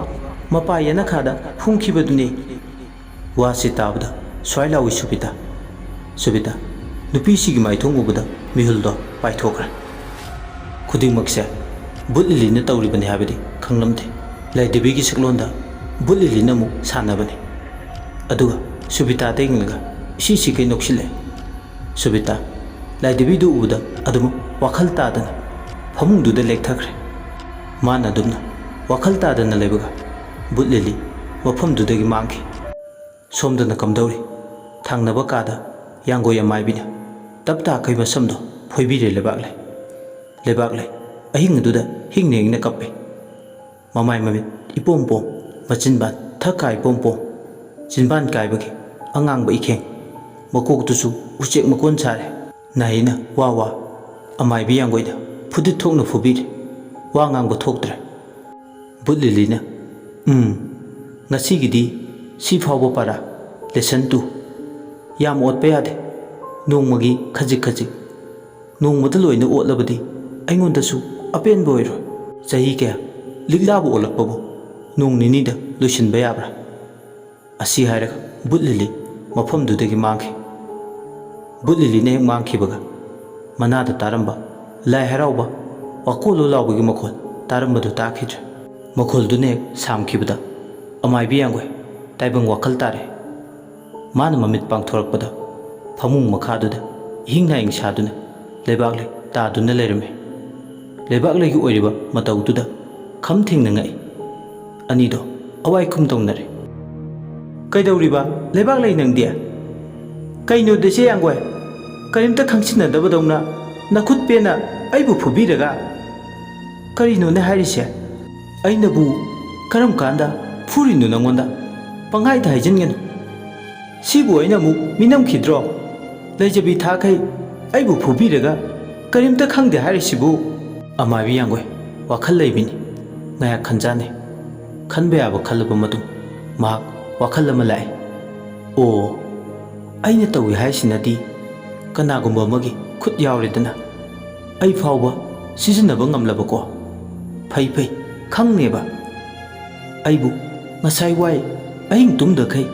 ꯃꯄꯥ ꯌꯦꯅꯈꯥꯗ ꯐꯨꯝꯈꯤꯕꯗꯨꯅꯤ꯫" ꯋꯥꯁꯤ ꯇꯥꯕꯗ ꯁ꯭ꯋꯥꯏ ꯂꯥꯎꯏ ꯁꯨꯕꯤꯇꯥ꯫ ꯁꯨꯕꯤꯇꯥ, ꯅꯨꯄꯤꯁꯤꯒꯤ ꯃꯥꯏꯊꯣꯡ ꯎꯕꯗ ꯃꯤꯍꯨꯜꯗꯣ ꯄꯥꯏꯊꯣꯛꯈ꯭ꯔꯦ꯫ ꯈꯨꯗꯤꯡꯃꯛꯁꯦ ꯕꯨꯠ ꯂꯤꯂꯤꯅ ꯇꯧꯔꯤꯕꯅꯤ ꯍꯥꯏꯕꯗꯤ ꯈꯪꯂꯝꯗꯦ꯫ ꯂꯥꯏꯙꯕꯤꯒꯤ ꯁꯛꯂꯣꯟꯗ ꯕꯨꯠ ꯂꯤꯂꯤꯅ ꯑꯃꯨꯛ ꯁꯥꯟꯅꯕꯅꯤ꯫ ꯑꯗꯨꯒ ꯁꯨꯕꯤꯇꯥꯗ ꯌꯦꯡꯂꯒ ꯏꯁꯤ ꯁꯤꯈꯩ ꯅꯣꯛꯁꯤꯜꯂꯦ꯫ ꯁꯨꯕꯤꯇꯥ ꯂꯥꯏꯙꯕꯤꯗꯨ ꯎꯕꯗ ꯑꯗꯨꯃꯛ ꯋꯥꯈꯜ ꯇꯥꯗꯅ ꯐꯃꯨꯡꯗꯨꯗ ꯂꯦꯛꯊꯈ꯭ꯔꯦ꯫ ꯃꯥꯅ ꯑꯗꯨꯝꯅ ꯋꯥꯈꯜ ꯇꯥꯗꯅ ꯂꯩꯕꯒ ꯕꯨꯠ ꯂꯤꯂꯤ ꯃꯐꯝꯗꯨꯗꯒꯤ ꯃꯥꯡꯈꯤ꯫ ꯁꯣꯝꯗꯅ ꯀꯝꯗꯧꯔꯤ? ꯊꯪꯅꯕ ꯀꯥꯗ ꯌꯥꯡꯒꯣꯏ ꯑꯃꯥꯏꯕꯤꯅ ꯇꯞ ꯇꯥꯈꯩ ꯃꯁꯝꯗꯣ ꯐꯣꯏꯕꯤꯔꯦ ꯂꯩꯕꯥꯛꯂꯩ꯫ ꯂꯩꯕꯥꯛꯂꯩ ꯑꯍꯤꯡ ꯑꯗꯨꯗ ꯍꯤꯡꯅ ꯍꯤꯡꯅ ꯀꯞꯄꯦ꯫ ꯃꯃꯥꯏ ꯃꯃꯤꯠ ꯏꯄꯣꯝ ꯄꯣꯝ, ꯃꯆꯤꯟꯕꯥꯟ ꯊꯛꯀꯥ ꯏꯄꯣꯝ ꯄꯣꯝ, ꯆꯤꯟꯕꯥꯟ ꯀꯥꯏꯕꯒꯤ ꯑꯉꯥꯡꯕ ꯏꯈꯦꯡ, ꯃꯀꯣꯛꯇꯨꯁꯨ ꯎꯆꯦꯛ ꯃꯀꯣꯟ ꯁꯥꯔꯦ꯫ ꯅꯥꯍꯤꯅ ꯋꯥ ꯋꯥ ꯑꯃꯥꯏꯕꯤ ꯌꯥꯡꯒꯣꯏꯗ ꯐꯨꯗꯤꯠ ꯊꯣꯛꯅ ꯐꯨꯕꯤꯔꯦ꯫ ꯋꯥ ꯉꯥꯡꯕ ꯊꯣꯛꯇ꯭ꯔꯦ꯫ ꯕꯨꯠ ꯂꯤꯂꯤꯅ, "ꯎꯝ, ꯉꯁꯤꯒꯤꯗꯤ ꯁꯤ ꯐꯥꯎꯕ ꯄꯔꯥ, lesson two꯫ ꯌꯥꯝ ꯑꯣꯠꯄ ꯌꯥꯗꯦ꯫ ꯅꯣꯡꯃꯒꯤ ꯈꯖꯤꯛ ꯈꯖꯤꯛ꯫ ꯅꯣꯡꯃꯗ ꯂꯣꯏꯅ ꯑꯣꯠꯂꯕꯗꯤ ꯑꯩꯉꯣꯟꯗꯁꯨ ꯑꯄꯦꯟꯕ ꯑꯣꯏꯔꯣꯏ꯫ ꯆꯍꯤ ꯀꯌꯥ ꯂꯤꯛꯂꯥꯕꯨ ꯑꯣꯜꯂꯛꯄꯕꯨ ꯅꯣꯡ ꯅꯤꯅꯤꯗ ꯂꯣꯏꯁꯤꯟꯕ ꯌꯥꯕ꯭ꯔꯥ?" ꯑꯁꯤ ꯍꯥꯏꯔꯒ ꯕꯨꯠ ꯂꯤꯂꯤ ꯃꯐꯝꯗꯨꯗꯒꯤ ꯃꯥꯡꯈꯤ꯫ ꯕꯨꯠ ꯂꯤꯂꯤꯅ ꯍꯦꯛ ꯃꯥꯡꯈꯤꯕꯒ ꯃꯅꯥꯗ ꯇꯥꯔꯝꯕ ꯂꯥꯏ ꯍꯔꯥꯎꯕ ꯋꯥꯀꯣꯜꯂꯣ ꯂꯥꯎꯕꯒꯤ ꯃꯈꯣꯜ ꯇꯥꯔꯝꯕꯗꯨ ꯇꯥꯈꯤꯗ꯭ꯔꯦ꯫ ꯃꯈꯣꯜꯗꯨꯅ ꯍꯦꯛ ꯁꯥꯝꯈꯤꯕꯗ ꯑꯃꯥꯏꯕꯤ ꯌꯥꯡꯒꯣꯏ ꯇꯥꯏꯕꯪ ꯋꯥꯈꯜ ꯇꯥꯔꯦ꯫ ꯃꯥꯅ ꯃꯃꯤꯠ ꯄꯥꯡꯊꯣꯔꯛꯄꯗ ꯐꯃꯨꯡ ꯃꯈꯥꯗꯨꯗ ꯏꯍꯤꯡ ꯅꯥꯍꯤꯡ ꯁꯥꯗꯨꯅ ꯂꯩꯕꯥꯛꯂꯩ ꯇꯥꯗꯨꯅ ꯂꯩꯔꯝꯃꯤ꯫ ꯂꯩꯕꯥꯛꯂꯩꯒꯤ ꯑꯣꯏꯔꯤꯕ ꯃꯇꯧꯗꯨꯗ ꯈꯝ ꯊꯦꯡꯅ ꯉꯛꯏ꯫ ꯑꯅꯤꯗꯣ ꯑꯋꯥꯏ ꯈꯨꯝ ꯇꯧꯅꯔꯦ꯫ "ꯀꯩꯗꯧꯔꯤꯕ, ꯂꯩꯕꯥꯛꯂꯩ, ꯅꯪꯗꯤ? ꯀꯩꯅꯣꯗ ꯏꯆꯦ ꯌꯥꯡꯒꯣꯏ, ꯀꯔꯤꯝꯇ ꯈꯪꯁꯤꯟꯅꯗꯕꯗꯧꯅ ꯅꯈꯨꯠ ꯄꯦꯟꯅ ꯑꯩꯕꯨ ꯐꯨꯕꯤꯔꯒ? ꯀꯔꯤꯅꯣꯅꯦ ꯍꯥꯏꯔꯤꯁꯦ? ꯑꯩꯅꯕꯨ ꯀꯔꯝ ꯀꯥꯟꯗ ꯐꯨꯔꯤꯅꯣ ꯅꯪꯉꯣꯟꯗ? ꯄꯪꯍꯥꯏꯗ ꯍꯥꯏꯖꯤꯟꯒꯅꯨ꯫ ꯁꯤꯕꯨ ꯑꯩꯅ ꯑꯃꯨꯛ ꯃꯤꯅꯝꯈꯤꯗ꯭ꯔꯣ? ꯂꯩꯖꯕꯤ ꯊꯥꯈꯩ ꯑꯩꯕꯨ ꯐꯨꯕꯤꯔꯒ ꯀꯔꯤꯝꯇ ꯈꯪꯗꯦ ꯍꯥꯏꯔꯤꯁꯤꯕꯨ?" ꯑꯃꯥꯏꯕꯤ ꯌꯥꯡꯒꯣꯏ ꯋꯥꯈꯜ ꯂꯩꯕꯤꯅꯤ꯫ ꯉꯥꯏꯍꯥꯛ ꯈꯟꯖꯥꯟꯅꯩ꯫ ꯈꯟꯕ ꯌꯥꯕ ꯈꯜꯂꯕ ꯃꯇꯨꯡ ꯃꯍꯥꯛ ꯋꯥꯈꯜ ꯑꯃ ꯂꯥꯛꯏ꯫ "ꯑꯣ, ꯑꯩꯅ ꯇꯧꯏ ꯍꯥꯏꯁꯤꯅꯗꯤ ꯀꯅꯥꯒꯨꯝꯕ ꯑꯃꯒꯤ ꯈꯨꯠ ꯌꯥꯎꯔꯦꯗꯅ꯫ ꯑꯩ ꯐꯥꯎꯕ ꯁꯤꯖꯤꯟꯅꯕ ꯉꯝꯂꯕꯀꯣ꯫ ꯐꯩ ꯐꯩ, ꯈꯪꯅꯦꯕ꯫ ꯑꯩꯕꯨ ꯉꯁꯥꯏ ꯋꯥꯏ ꯑꯍꯤꯡ ꯇꯨꯝꯗꯈꯩ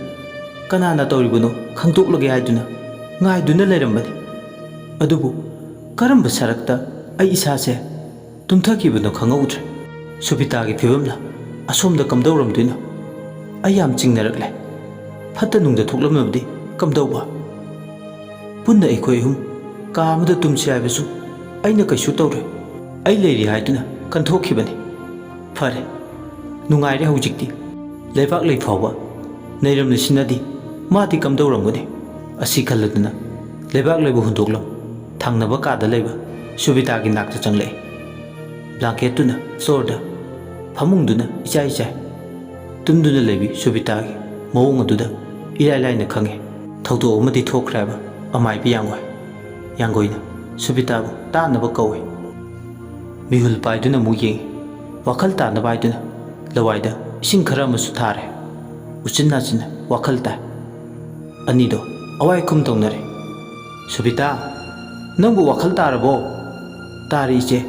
ꯀꯅꯥꯅ ꯇꯧꯔꯤꯕꯅꯣ ꯈꯪꯗꯣꯛꯂꯒꯦ ꯍꯥꯏꯗꯨꯅ ꯉꯥꯏꯗꯨꯅ ꯂꯩꯔꯝꯕꯅꯤ꯫ ꯑꯗꯨꯕꯨ ꯀꯔꯝꯕ ꯁꯔꯛꯇ ꯑꯩ ꯏꯁꯥꯁꯦ ꯇꯨꯝꯊꯈꯤꯕꯅꯣ ꯈꯪꯍꯧꯗ꯭ꯔꯦ꯫ ꯁꯨꯕꯤꯇꯥꯒꯤ ꯐꯤꯕꯝꯅ ꯑꯁꯣꯝꯗ ꯀꯝꯗꯧꯔꯝꯗꯣꯏꯅꯣ? ꯑꯩ ꯌꯥꯝ ꯆꯤꯡꯅꯔꯛꯂꯦ꯫ ꯐꯠꯇ ꯅꯨꯡꯗ ꯊꯣꯛꯂꯝꯂꯕꯗꯤ ꯀꯝꯗꯧꯕ? ꯄꯨꯟꯅ ꯑꯩꯈꯣꯏ ꯑꯍꯨꯝ ꯀꯥ ꯑꯃꯗ ꯇꯨꯝꯁꯤ ꯍꯥꯏꯕꯁꯨ ꯑꯩꯅ ꯀꯩꯁꯨ ꯇꯧꯔꯣꯏ꯫ ꯑꯩ ꯂꯩꯔꯤ ꯍꯥꯏꯗꯨꯅ ꯀꯟꯊꯣꯛꯈꯤꯕꯅꯤ꯫ ꯐꯔꯦ, ꯅꯨꯡꯉꯥꯏꯔꯦ ꯍꯧꯖꯤꯛꯇꯤ꯫ ꯂꯩꯕꯥꯛꯂꯩ ꯐꯥꯎꯕ ꯅꯩꯔꯝꯂꯤꯁꯤꯅꯗꯤ ꯃꯥꯗꯤ ꯀꯝꯗꯧꯔꯝꯒꯅꯤ? ꯑꯁꯤ ꯈꯜꯂꯗꯨꯅ ꯂꯩꯕꯥꯛꯂꯩꯕꯨ ꯍꯨꯟꯗꯣꯛꯂꯝ ꯊꯪꯅꯕ ꯀꯥꯗ ꯂꯩꯕ ꯁꯨꯕꯤꯇꯥꯒꯤ ꯅꯥꯛꯇ ꯆꯪꯂꯛꯏ꯫ ꯕ꯭ꯂꯥꯡꯀꯦꯠꯇꯨꯅ ꯐ꯭ꯂꯣꯔꯗ, ꯐꯃꯨꯡꯗꯨꯅ ꯏꯆꯥꯏ ꯆꯥꯏ꯫ ꯇꯨꯝꯗꯨꯅ ꯂꯩꯕꯤ ꯁꯨꯕꯤꯇꯥꯒꯤ ꯃꯑꯣꯡ ꯑꯗꯨꯗ ꯏꯔꯥꯏ ꯂꯥꯏꯅ ꯈꯪꯉꯤ꯫ ꯊꯧꯗꯣꯛ ꯑꯃꯗꯤ ꯊꯣꯛꯈ꯭ꯔꯦ ꯍꯥꯏꯕ ꯑꯃꯥꯏꯕꯤ ꯌꯥꯡꯒꯣꯏ꯫ ꯌꯥꯡꯒꯣꯏꯅ ꯁꯨꯕꯤꯇꯥꯕꯨ ꯇꯥꯅꯕ ꯀꯧꯏ꯫ ꯃꯤꯍꯨꯜ ꯄꯥꯏꯗꯨꯅ ꯑꯃꯨꯛ ꯌꯦꯡꯏ꯫ ꯋꯥꯈꯜ ꯇꯥꯅꯕ ꯍꯥꯏꯗꯨꯅ ꯂꯋꯥꯏꯗ ꯏꯁꯤꯡ ꯈꯔ ꯑꯃꯁꯨ ꯊꯥꯔꯦ꯫ ꯎꯆꯤꯟ ꯅꯥꯆꯤꯟꯅ ꯋꯥꯈꯜ ꯇꯥꯏ꯫ ꯑꯅꯤꯗꯣ ꯑꯋꯥꯏ ꯈꯨꯝ ꯇꯧꯅꯔꯦ꯫ "ꯁꯨꯕꯤꯇꯥ, ꯅꯪꯕꯨ ꯋꯥꯈꯜ ꯇꯥꯔꯕꯣ?" "ꯇꯥꯔꯦ ꯏꯆꯦ꯫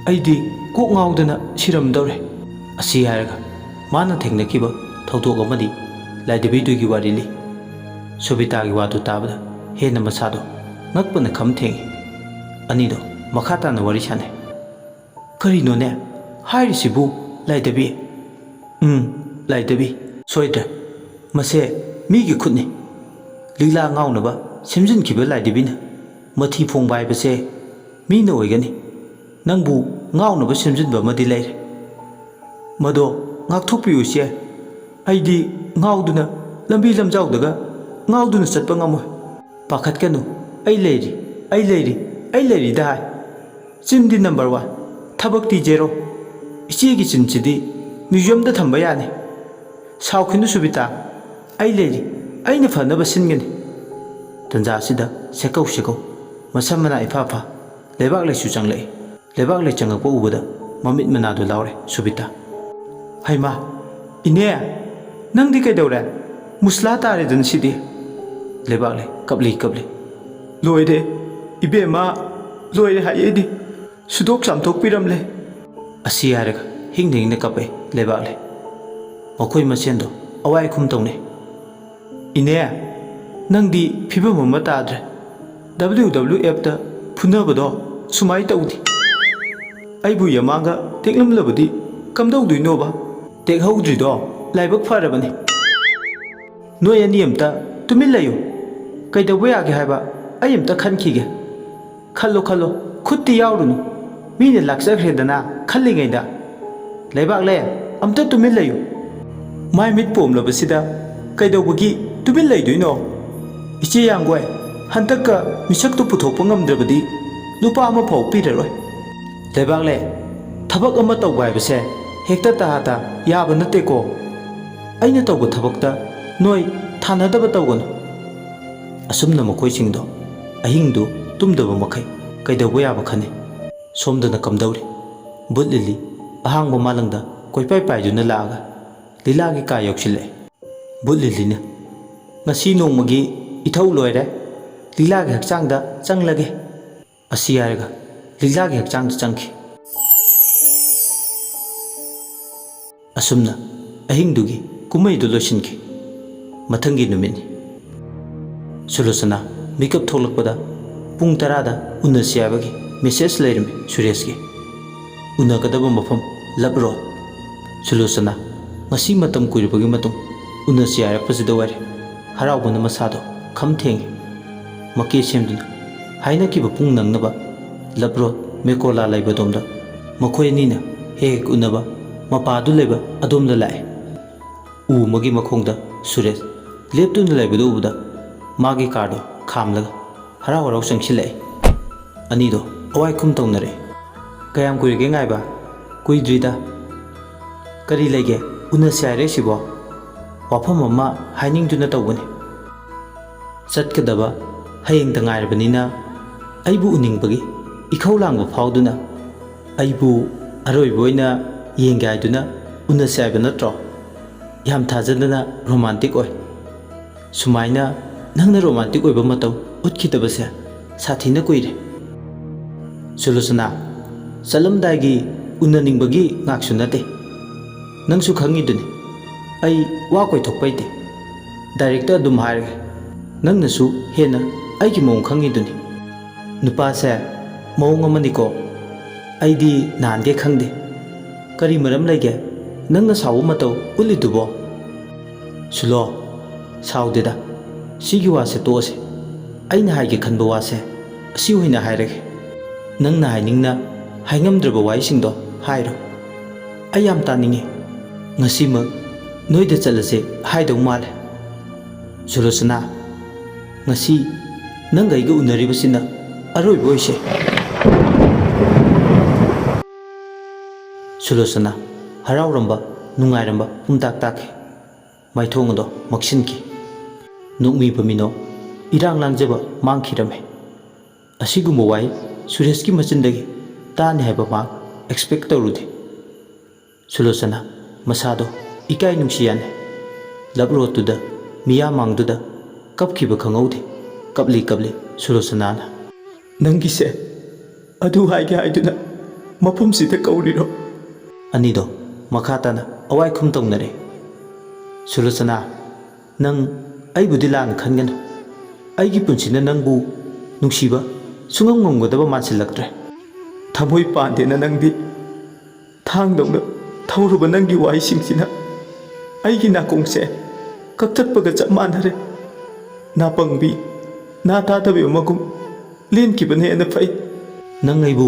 ꯑꯩꯗꯤ ꯀꯣꯛ ꯉꯥꯎꯗꯅ ꯁꯤꯔꯝꯗꯧꯔꯦ꯫" ꯑꯁꯤ ꯍꯥꯏꯔꯒ ꯃꯥꯅ ꯊꯦꯡꯅꯈꯤꯕ ꯊꯧꯗꯣꯛ ꯑꯃꯗꯤ ꯂꯥꯏꯗꯕꯤꯗꯨꯒꯤ ꯋꯥꯔꯤ ꯂꯤ꯫ ꯁꯨꯕꯤꯇꯥꯒꯤ ꯋꯥꯗꯨ ꯇꯥꯕꯗ ꯍꯦꯟꯅ ꯃꯁꯥꯗꯣ ꯉꯛꯄꯅ ꯈꯝ ꯊꯦꯡꯏ꯫ ꯑꯅꯤꯗꯣ ꯃꯈꯥ ꯇꯥꯅ ꯋꯥꯔꯤ ꯁꯥꯟꯅꯩ꯫ "ꯀꯔꯤꯅꯣꯅꯦ ꯍꯥꯏꯔꯤꯁꯤꯕꯨ, ꯂꯥꯏꯗꯕꯤ?" "ꯎꯝ, ꯂꯥꯏꯗꯕꯤ꯫ ꯁꯣꯏꯗ꯭ꯔꯦ꯫ ꯃꯁꯦ ꯃꯤꯒꯤ ꯈꯨꯠꯅꯤ꯫ ꯂꯤꯛꯂꯥ ꯉꯥꯎꯅꯕ ꯁꯦꯝꯖꯤꯟꯈꯤꯕ ꯂꯥꯏꯗꯕꯤꯅ꯫ ꯃꯊꯤ ꯐꯣꯡꯕ ꯍꯥꯏꯕꯁꯦ ꯃꯤꯅ ꯑꯣꯏꯒꯅꯤ꯫ ꯅꯪꯕꯨ ꯉꯥꯎꯅꯕ ꯁꯦꯝꯖꯤꯟꯕ ꯑꯃꯗꯤ ꯂꯩꯔꯦ꯫ ꯃꯗꯣ ꯉꯥꯛꯊꯣꯛꯄꯤꯌꯨ ꯏꯆꯦ꯫ ꯑꯩꯗꯤ ꯉꯥꯎꯗꯨꯅ ꯂꯝꯕꯤ ꯂꯝꯖꯥꯎꯗꯒ ꯉꯥꯎꯗꯨꯅ ꯆꯠꯄ ꯉꯝꯃꯣꯏ꯫" "ꯄꯥꯈꯠꯀꯅꯨ, ꯑꯩ ꯂꯩꯔꯤ, ꯑꯩ ꯂꯩꯔꯤ, ꯑꯩ ꯂꯩꯔꯤꯗ ꯍꯥꯏ꯫ ꯆꯤꯟꯗꯤ ꯅꯝꯕꯔ ꯋꯥꯟ, ꯊꯕꯛꯇꯤ ꯖꯦꯔꯣ꯫ ꯏꯆꯦꯒꯤ ꯆꯤꯟꯁꯤꯗꯤ ꯃ꯭ꯌꯨꯖꯤꯌꯝꯗ ꯊꯝꯕ ꯌꯥꯅꯤ꯫ ꯁꯥꯎꯈꯤꯅꯨ ꯁꯨꯕꯤꯇꯥ, ꯑꯩ ꯂꯩꯔꯤ, ꯑꯩꯅ ꯐꯅꯕ ꯁꯤꯟꯒꯅꯤ꯫" ꯇꯟꯖꯥ ꯑꯁꯤꯗ ꯁꯦꯀꯧ ꯁꯦꯀꯧ, ꯃꯁꯝ ꯃꯅꯥ ꯏꯐꯥ ꯐꯥ, ꯂꯩꯕꯥꯛꯂꯩꯁꯨ ꯆꯪꯂꯛꯏ꯫ ꯂꯩꯕꯥꯛꯂꯩ ꯆꯪꯉꯛꯄ ꯎꯕꯗ ꯃꯃꯤꯠ ꯃꯅꯥꯗꯨ ꯂꯥꯎꯔꯦ ꯁꯨꯕꯤꯇꯥ꯫ "ꯍꯩꯃꯥ, ꯏꯅꯦ, ꯅꯪꯗꯤ ꯀꯩꯗꯧꯔꯦ? ꯃꯨꯁꯂꯥ ꯇꯥꯔꯦꯗꯅ ꯁꯤꯗꯤ꯫" ꯂꯩꯕꯥꯛꯂꯩ ꯀꯞꯂꯤ ꯀꯞꯂꯤ꯫ "ꯂꯣꯏꯔꯦ, ꯏꯕꯦꯝꯃ, ꯂꯣꯏꯔꯦ ꯍꯥꯏ ꯑꯩꯗꯤ꯫ ꯁꯨꯗꯣꯛ ꯆꯥꯝꯊꯣꯛꯄꯤꯔꯝꯂꯦ꯫" ꯑꯁꯤ ꯍꯥꯏꯔꯒ ꯍꯤꯡꯅ ꯍꯤꯡꯅ ꯀꯞꯄꯦ ꯂꯩꯕꯥꯛꯂꯩ꯫ ꯃꯈꯣꯏ ꯃꯁꯦꯟꯗꯣ ꯑꯋꯥꯏ ꯑꯈꯨꯝ ꯇꯧꯅꯩ꯫ "ꯏꯅꯦ, ꯅꯪꯗꯤ ꯐꯤꯕꯝ ꯑꯃ ꯇꯥꯗ꯭ꯔꯦ꯫ W W F ꯇ ꯐꯨꯅꯕꯗꯣ ꯁꯨꯃꯥꯏ ꯇꯧꯗꯦ꯫ ꯑꯩꯕꯨ ꯌꯃꯥꯡꯒ ꯇꯦꯛꯂꯝꯂꯕꯗꯤ ꯀꯝꯗꯧꯗꯣꯏꯅꯣꯕ?" "ꯇꯦꯛꯍꯧꯗ꯭ꯔꯤꯗꯣ ꯂꯥꯏꯕꯛ ꯐꯔꯕꯅꯤ꯫ ꯅꯣꯏ ꯑꯅꯤ ꯑꯝꯇ ꯇꯨꯃꯤꯟ ꯂꯩꯌꯨ꯫ ꯀꯩꯗꯧꯕ ꯌꯥꯒꯦ ꯍꯥꯏꯕ ꯑꯩ ꯑꯝꯇ ꯈꯟꯈꯤꯒꯦ꯫" "ꯈꯜꯂꯣ, ꯈꯜꯂꯣ, ꯈꯨꯠꯇꯤ ꯌꯥꯎꯔꯨꯅꯨ꯫ ꯃꯤꯅ ꯂꯥꯛꯆꯈ꯭ꯔꯦꯗꯅ ꯈꯜꯂꯤꯉꯩꯗ꯫ ꯂꯩꯕꯥꯛꯂꯩ, ꯑꯝꯇ ꯇꯨꯃꯤꯟ ꯂꯩꯌꯨ꯫ ꯃꯥꯏ ꯃꯤꯠ ꯄꯣꯝꯂꯕꯁꯤꯗ ꯀꯩꯗꯧꯕꯒꯤ ꯇꯨꯃꯤꯟ ꯂꯩꯗꯣꯏꯅꯣ? ꯏꯆꯦ ꯌꯥꯡꯒꯣꯏ, ꯍꯟꯗꯛꯀ ꯃꯤꯁꯛꯇꯨ ꯄꯨꯊꯣꯛꯄ ꯉꯝꯗ꯭ꯔꯕꯗꯤ ꯅꯨꯄꯥ ꯑꯃ ꯐꯥꯎ ꯄꯤꯔꯔꯣꯏ꯫ ꯂꯩꯕꯥꯛꯂꯦ, ꯊꯕꯛ ꯑꯃ ꯇꯧꯕ ꯍꯥꯏꯕꯁꯦ ꯍꯦꯛꯇ ꯇꯍꯥ ꯇꯍꯥ ꯌꯥꯕ ꯅꯠꯇꯦꯀꯣ꯫ ꯑꯩꯅ ꯇꯧꯕ ꯊꯕꯛꯇ ꯅꯣꯏ ꯊꯥꯅꯗꯕ ꯇꯧꯒꯅꯨ꯫ ꯑꯁꯨꯝꯅ ꯃꯈꯣꯏꯁꯤꯡꯗꯣ ꯑꯍꯤꯡꯗꯨ ꯇꯨꯝꯗꯕ ꯃꯈꯩ ꯀꯩꯗꯧꯕ ꯌꯥꯕ ꯈꯟꯅꯩ꯫ ꯁꯣꯝꯗꯅ ꯀꯝꯗꯧꯔꯤ? ꯕꯨꯠ ꯂꯤꯂꯤ ꯑꯍꯥꯡꯕ ꯃꯥꯂꯪꯗ ꯀꯣꯏꯄꯥꯏ ꯄꯥꯏꯗꯨꯅ ꯂꯥꯛꯑꯒ ꯂꯤꯂꯥꯒꯤ ꯀꯥ ꯌꯧꯁꯤꯜꯂꯛꯑꯦ꯫ ꯕꯨꯠ ꯂꯤꯂꯤꯅ, "ꯉꯁꯤ ꯅꯣꯡꯃꯒꯤ ꯏꯊꯧ ꯂꯣꯏꯔꯦ, ꯂꯤꯂꯥꯒꯤ ꯍꯛꯆꯥꯡꯗ ꯆꯪꯂꯒꯦ"꯫ ꯑꯁꯤ ꯍꯥꯏꯔꯒ ꯂꯤꯂꯥꯒꯤ ꯍꯛꯆꯥꯡꯗ ꯆꯪꯈꯤ꯫ ꯑꯁꯨꯝꯅ ꯑꯍꯤꯡꯗꯨꯒꯤ ꯀꯨꯝꯍꯩꯗꯨ ꯂꯣꯏꯁꯤꯟꯈꯤ꯫ ꯃꯊꯪꯒꯤ ꯅꯨꯃꯤꯠꯅꯤ꯫ ꯁꯨꯂꯣꯆꯅꯥ ꯃꯤꯀꯞ ꯊꯣꯛꯂꯛꯄꯗ ꯄꯨꯡ ꯇꯔꯥꯗ ꯎꯅꯁꯤ ꯍꯥꯏꯕꯒꯤ ꯃꯦꯁꯦꯖ ꯂꯩꯔꯝꯃꯤ ꯁꯨꯔꯦꯁꯀꯤ꯫ ꯎꯅꯒꯗꯕ ꯃꯐꯝ ꯂꯞ ꯔꯣꯗ꯫ ꯁꯨꯂꯣꯆꯅꯥ ꯉꯁꯤ ꯃꯇꯝ ꯀꯨꯏꯔꯕꯒꯤ ꯃꯇꯨꯡ ꯎꯅꯁꯤ ꯍꯥꯏꯔꯛꯄꯁꯤꯗ ꯑꯣꯏꯔꯦ ꯍꯔꯥꯎꯕꯅ ꯃꯁꯥꯗꯣ ꯈꯝ ꯊꯦꯡꯉꯤ꯫ ꯃꯀꯦ ꯁꯦꯝꯗꯨꯅ ꯍꯥꯏꯅꯈꯤꯕ ꯄꯨꯡ ꯅꯪꯅꯕ ꯂꯞ ꯔꯣꯗ ꯃꯦꯀꯣꯂꯥ ꯂꯩꯕꯗꯣꯝꯗ ꯃꯈꯣꯏ ꯑꯅꯤꯅ ꯍꯦꯛ ꯍꯦꯛ ꯎꯅꯕ ꯃꯄꯥꯗꯨ ꯂꯩꯕ ꯑꯗꯣꯝꯗ ꯂꯥꯛꯑꯦ꯫ ꯎ ꯑꯃꯒꯤ ꯃꯈꯣꯡꯗ ꯁꯨꯔꯦꯁ ꯂꯦꯞꯇꯨꯅ ꯂꯩꯕꯗꯨ ꯎꯕꯗ ꯃꯥꯒꯤ ꯀꯥꯔꯗꯣ ꯈꯥꯝꯂꯒ ꯍꯔꯥꯎ ꯍꯔꯥꯎ ꯆꯪꯁꯤꯜꯂꯛꯑꯦ꯫ ꯑꯅꯤꯗꯣ ꯑꯋꯥꯏꯈꯨꯝ ꯇꯧꯅꯔꯦ꯫ "ꯀꯌꯥꯝ ꯀꯨꯏꯔꯒꯦ ꯉꯥꯏꯕ?" "ꯀꯨꯏꯗ꯭ꯔꯤꯗ꯫ ꯀꯔꯤ ꯂꯩꯒꯦ? ꯎꯅꯁꯦ ꯍꯥꯏꯔꯛꯏꯁꯤꯕꯣ?" "ꯋꯥꯐꯝ ꯑꯃ ꯍꯥꯏꯅꯤꯡꯗꯨꯅ ꯇꯧꯕꯅꯤ꯫ ꯆꯠꯀꯗꯕ ꯍꯌꯦꯡꯇ ꯉꯥꯏꯔꯕꯅꯤꯅ ꯑꯩꯕꯨ ꯎꯅꯤꯡꯕꯒꯤ ꯏꯈꯧ ꯂꯥꯡꯕ ꯐꯥꯎꯗꯨꯅ ꯑꯩꯕꯨ ꯑꯔꯣꯏꯕ ꯑꯣꯏꯅ ꯌꯦꯡꯒꯦ ꯍꯥꯏꯗꯨꯅ ꯎꯅꯁꯦ ꯍꯥꯏꯕ ꯅꯠꯇ꯭ꯔꯣ? ꯌꯥꯝ ꯊꯥꯖꯗꯅ ꯔꯣꯃꯥꯟꯇꯤꯛ ꯑꯣꯏ꯫ ꯁꯨꯃꯥꯏꯅ ꯅꯪꯅ ꯔꯣꯃꯥꯟꯇꯤꯛ ꯑꯣꯏꯕ ꯃꯇꯧ ꯎꯠꯈꯤꯗꯕꯁꯦ ꯁꯥꯊꯤꯅ ꯀꯨꯏꯔꯦ꯫ ꯁꯨꯂꯣꯆꯅꯥ, ꯆꯠꯂꯝꯗꯥꯏꯒꯤ ꯎꯅꯅꯤꯡꯕꯒꯤ ꯉꯥꯛꯁꯨ ꯅꯠꯇꯦ꯫ ꯅꯪꯁꯨ ꯈꯪꯉꯤꯗꯨꯅꯤ, ꯑꯩ ꯋꯥ ꯀꯣꯏꯊꯣꯛꯄ ꯍꯩꯇꯦ꯫ ꯗꯥꯏꯔꯦꯛꯇ ꯑꯗꯨꯝ ꯍꯥꯏꯔꯒꯦ꯫ ꯅꯪꯅꯁꯨ ꯍꯦꯟꯅ ꯑꯩꯒꯤ ꯃꯑꯣꯡ ꯈꯪꯉꯤꯗꯨꯅꯤ꯫ ꯅꯨꯄꯥꯁꯦ ꯃꯑꯣꯡ ꯑꯃꯅꯤꯀꯣ꯫ ꯑꯩꯗꯤ ꯅꯍꯥꯟꯒꯩ ꯈꯪꯗꯦ꯫ ꯀꯔꯤ ꯃꯔꯝ ꯂꯩꯒꯦ ꯅꯪꯅ ꯁꯥꯎꯕ ꯃꯇꯧ ꯎꯠꯂꯤꯗꯨꯕꯣ?" "ꯁꯨꯂꯣ, ꯁꯥꯎꯗꯦꯗ꯫ ꯁꯤꯒꯤ ꯋꯥꯁꯦ ꯇꯣꯛꯑꯁꯦ꯫ ꯑꯩꯅ ꯍꯥꯏꯒꯦ ꯈꯟꯕ ꯋꯥꯁꯦ ꯑꯁꯤ ꯑꯣꯏꯅ ꯍꯥꯏꯔꯒꯦ꯫ ꯅꯪꯅ ꯍꯥꯏꯅꯤꯡꯅ ꯍꯥꯏꯉꯝꯗ꯭ꯔꯕ ꯋꯥꯍꯩꯁꯤꯡꯗꯣ ꯍꯥꯏꯔꯣ꯫ ꯑꯩ ꯌꯥꯝ ꯇꯥꯅꯤꯡꯉꯤ꯫ "ꯉꯁꯤꯃꯛ ꯅꯣꯏꯗ ꯆꯠꯂꯁꯦ ꯍꯥꯏꯗꯧ ꯃꯥꯜꯂꯦ꯫ ꯁꯨꯂꯣꯆꯅꯥ, ꯉꯁꯤ ꯅꯪꯒ ꯑꯩꯒ ꯎꯅꯔꯤꯕꯁꯤꯅ ꯑꯔꯣꯏꯕ ꯑꯣꯏꯁꯦ꯫" ꯁꯨꯂꯣꯆꯅꯥ ꯍꯔꯥꯎꯔꯝꯕ, ꯅꯨꯡꯉꯥꯏꯔꯝꯕ ꯄꯨꯝꯇꯥꯛ ꯇꯥꯛꯈꯤ꯫ ꯃꯥꯏꯊꯣꯡ ꯑꯗꯣ ꯃꯛꯁꯤꯟꯈꯤ꯫ ꯅꯣꯛꯃꯤꯕ ꯃꯤꯅꯣꯛ, ꯏꯔꯥꯡ ꯂꯥꯡꯖꯕ ꯃꯥꯡꯈꯤꯔꯝꯃꯤ꯫ ꯑꯁꯤꯒꯨꯝꯕ ꯋꯥꯍꯩ ꯁꯨꯔꯦꯁꯀꯤ ꯃꯆꯤꯟꯗꯒꯤ ꯇꯥꯅꯤ ꯍꯥꯏꯕ ꯃꯍꯥꯛ expect ꯇꯧꯔꯨꯗꯦ꯫ ꯁꯨꯂꯣꯆꯅꯥ ꯃꯁꯥꯗꯣ ꯏꯀꯥꯏ ꯅꯨꯡꯁꯤ ꯌꯥꯅꯩ꯫ ꯂꯞ ꯔꯣꯗꯇꯨꯗ, ꯃꯤꯌꯥꯝ ꯃꯥꯡꯗꯨꯗ ꯀꯞꯈꯤꯕ ꯈꯪꯍꯧꯗꯦ꯫ ꯀꯞꯂꯤ ꯀꯞꯂꯤ ꯁꯨꯂꯣꯆꯅꯥꯅ, "ꯅꯪꯒꯤꯁꯦ ꯑꯗꯨ ꯍꯥꯏꯒꯦ ꯍꯥꯏꯗꯨꯅ ꯃꯐꯝꯁꯤꯗ ꯀꯧꯔꯤꯔꯣ?" ꯑꯅꯤꯗꯣ ꯃꯈꯥ ꯇꯥꯅ ꯑꯋꯥꯏꯈꯨꯝ ꯇꯧꯅꯔꯦ꯫ "ꯁꯨꯂꯣꯆꯅꯥ, ꯅꯪ ꯑꯩꯕꯨꯗꯤ ꯂꯥꯟꯅ ꯈꯟꯒꯅꯨ꯫ ꯑꯩꯒꯤ ꯄꯨꯟꯁꯤꯅ ꯅꯪꯕꯨ ꯅꯨꯡꯁꯤꯕ ꯁꯨꯡꯉꯝ ꯉꯝꯒꯗꯕ ꯃꯥꯟꯁꯤꯜꯂꯛꯇ꯭ꯔꯦ꯫ ꯊꯃꯣꯏ ꯄꯥꯟꯗꯦꯅ ꯅꯪꯗꯤ ꯊꯥꯡꯗꯧꯅ ꯊꯧꯔꯨꯕ ꯅꯪꯒꯤ ꯋꯥꯍꯩꯁꯤꯡꯁꯤꯅ ꯑꯩꯒꯤ ꯅꯥꯀꯣꯡꯁꯦ ꯀꯛꯊꯠꯄꯒ ꯆꯞ ꯃꯥꯟꯅꯔꯦ꯫ ꯅꯥꯄꯪꯕꯤ, ꯅꯥ ꯇꯥꯗꯕꯤ ꯑꯃꯒꯨꯝ ꯂꯦꯟꯈꯤꯕꯅ ꯍꯦꯟꯅ ꯐꯩ꯫" "ꯅꯪ ꯑꯩꯕꯨ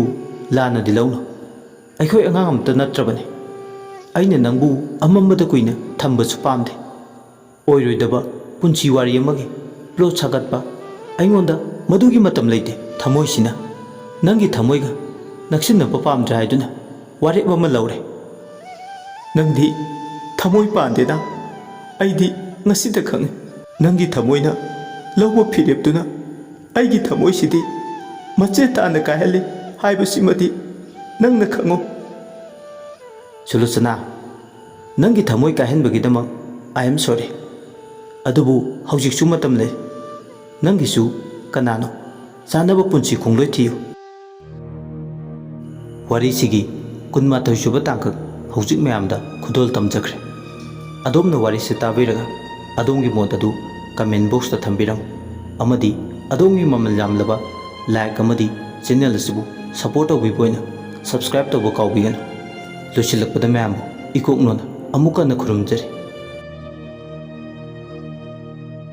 ꯂꯥꯟꯅꯗꯤ ꯂꯧꯅꯨ꯫ ꯑꯩꯈꯣꯏ ꯑꯉꯥꯡ ꯑꯃꯠꯇ ꯅꯠꯇ꯭ꯔꯕꯅꯤ꯫ ꯑꯩꯅ ꯅꯪꯕꯨ ꯑꯃꯝꯕꯗ ꯀꯨꯏꯅ ꯊꯝꯕꯁꯨ ꯄꯥꯝꯗꯦ꯫ ꯑꯣꯏꯔꯣꯏꯗꯕ ꯄꯨꯟꯁꯤ ꯋꯥꯔꯤ ꯑꯃꯒꯤ plot ꯁꯥꯒꯠꯄ, ꯑꯩꯉꯣꯟꯗ ꯃꯗꯨꯒꯤ ꯃꯇꯝ ꯂꯩꯇꯦ꯫" ꯊꯃꯣꯏꯁꯤꯅ ꯅꯪꯒꯤ ꯊꯃꯣꯏꯒ ꯅꯛꯁꯤꯟꯅꯕ ꯄꯥꯝꯗ꯭ꯔꯦ ꯍꯥꯏꯗꯨꯅ ꯋꯥꯔꯦꯞ ꯑꯃ ꯂꯧꯔꯦ꯫ "ꯅꯪꯗꯤ ꯊꯃꯣꯏ ꯄꯥꯟꯗꯦꯅ ꯑꯩꯗꯤ ꯉꯁꯤꯗ ꯈꯪꯉꯤ꯫ ꯅꯪꯒꯤ ꯊꯃꯣꯏꯅ ꯂꯧꯕ ꯐꯤꯔꯦꯞꯇꯨꯅ ꯑꯩꯒꯤ ꯊꯃꯣꯏꯁꯤꯗꯤ ꯃꯆꯦꯠ ꯇꯥꯅ ꯀꯥꯏꯍꯜꯂꯤ ꯍꯥꯏꯕꯁꯤꯃꯗꯤ ꯅꯪꯅ ꯈꯪꯉꯨ꯫" "ꯁꯨꯂꯣꯆꯅꯥ, ꯅꯪꯒꯤ ꯊꯃꯣꯏ ꯀꯥꯏꯍꯟꯕꯒꯤꯗꯃꯛ I am sorry꯫ ꯑꯗꯨꯕꯨ ꯍꯧꯖꯤꯛꯁꯨ ꯃꯇꯝ ꯂꯩ꯫ ꯅꯪꯒꯤꯁꯨ ꯀꯅꯥꯅꯣ ꯆꯥꯅꯕ ꯄꯨꯟꯁꯤ ꯈꯣꯡꯂꯣꯏ ꯊꯤꯌꯨ꯫" ꯋꯥꯔꯤꯁꯤꯒꯤ ꯀꯨꯟꯃꯥꯊꯣꯏ ꯁꯨꯕ ꯇꯥꯡꯀꯛ ꯍꯧꯖꯤꯛ ꯃꯌꯥꯝꯗ ꯈꯨꯗꯣꯜ ꯇꯝꯖꯈ꯭ꯔꯦ꯫ ꯑꯗꯣꯝꯅ ꯋꯥꯔꯤꯁꯤ ꯇꯥꯕꯤꯔꯒ ꯑꯗꯣꯝꯒꯤ ꯃꯣꯠ ꯑꯗꯨ comment box ꯇ ꯊꯝꯕꯤꯔꯝꯃꯨ, ꯑꯃꯗꯤ ꯑꯗꯣꯝꯒꯤ ꯃꯃꯜ ꯌꯥꯝꯂꯕ like ꯑꯃꯗꯤ channel ꯑꯁꯤꯕꯨ support ꯇꯧꯕꯤꯕ ꯑꯣꯏꯅ subscribe ꯇꯧꯕ ꯀꯥꯎꯕꯤꯒꯅꯨ꯫ ꯂꯣꯏꯁꯤꯜꯂꯛꯄꯗ ꯃꯌꯥꯝꯕꯨ ꯏꯀꯣꯛꯅꯣꯅ ꯑꯃꯨꯛ ꯍꯟꯅ ꯈꯨꯔꯨꯝꯖꯔꯤ꯫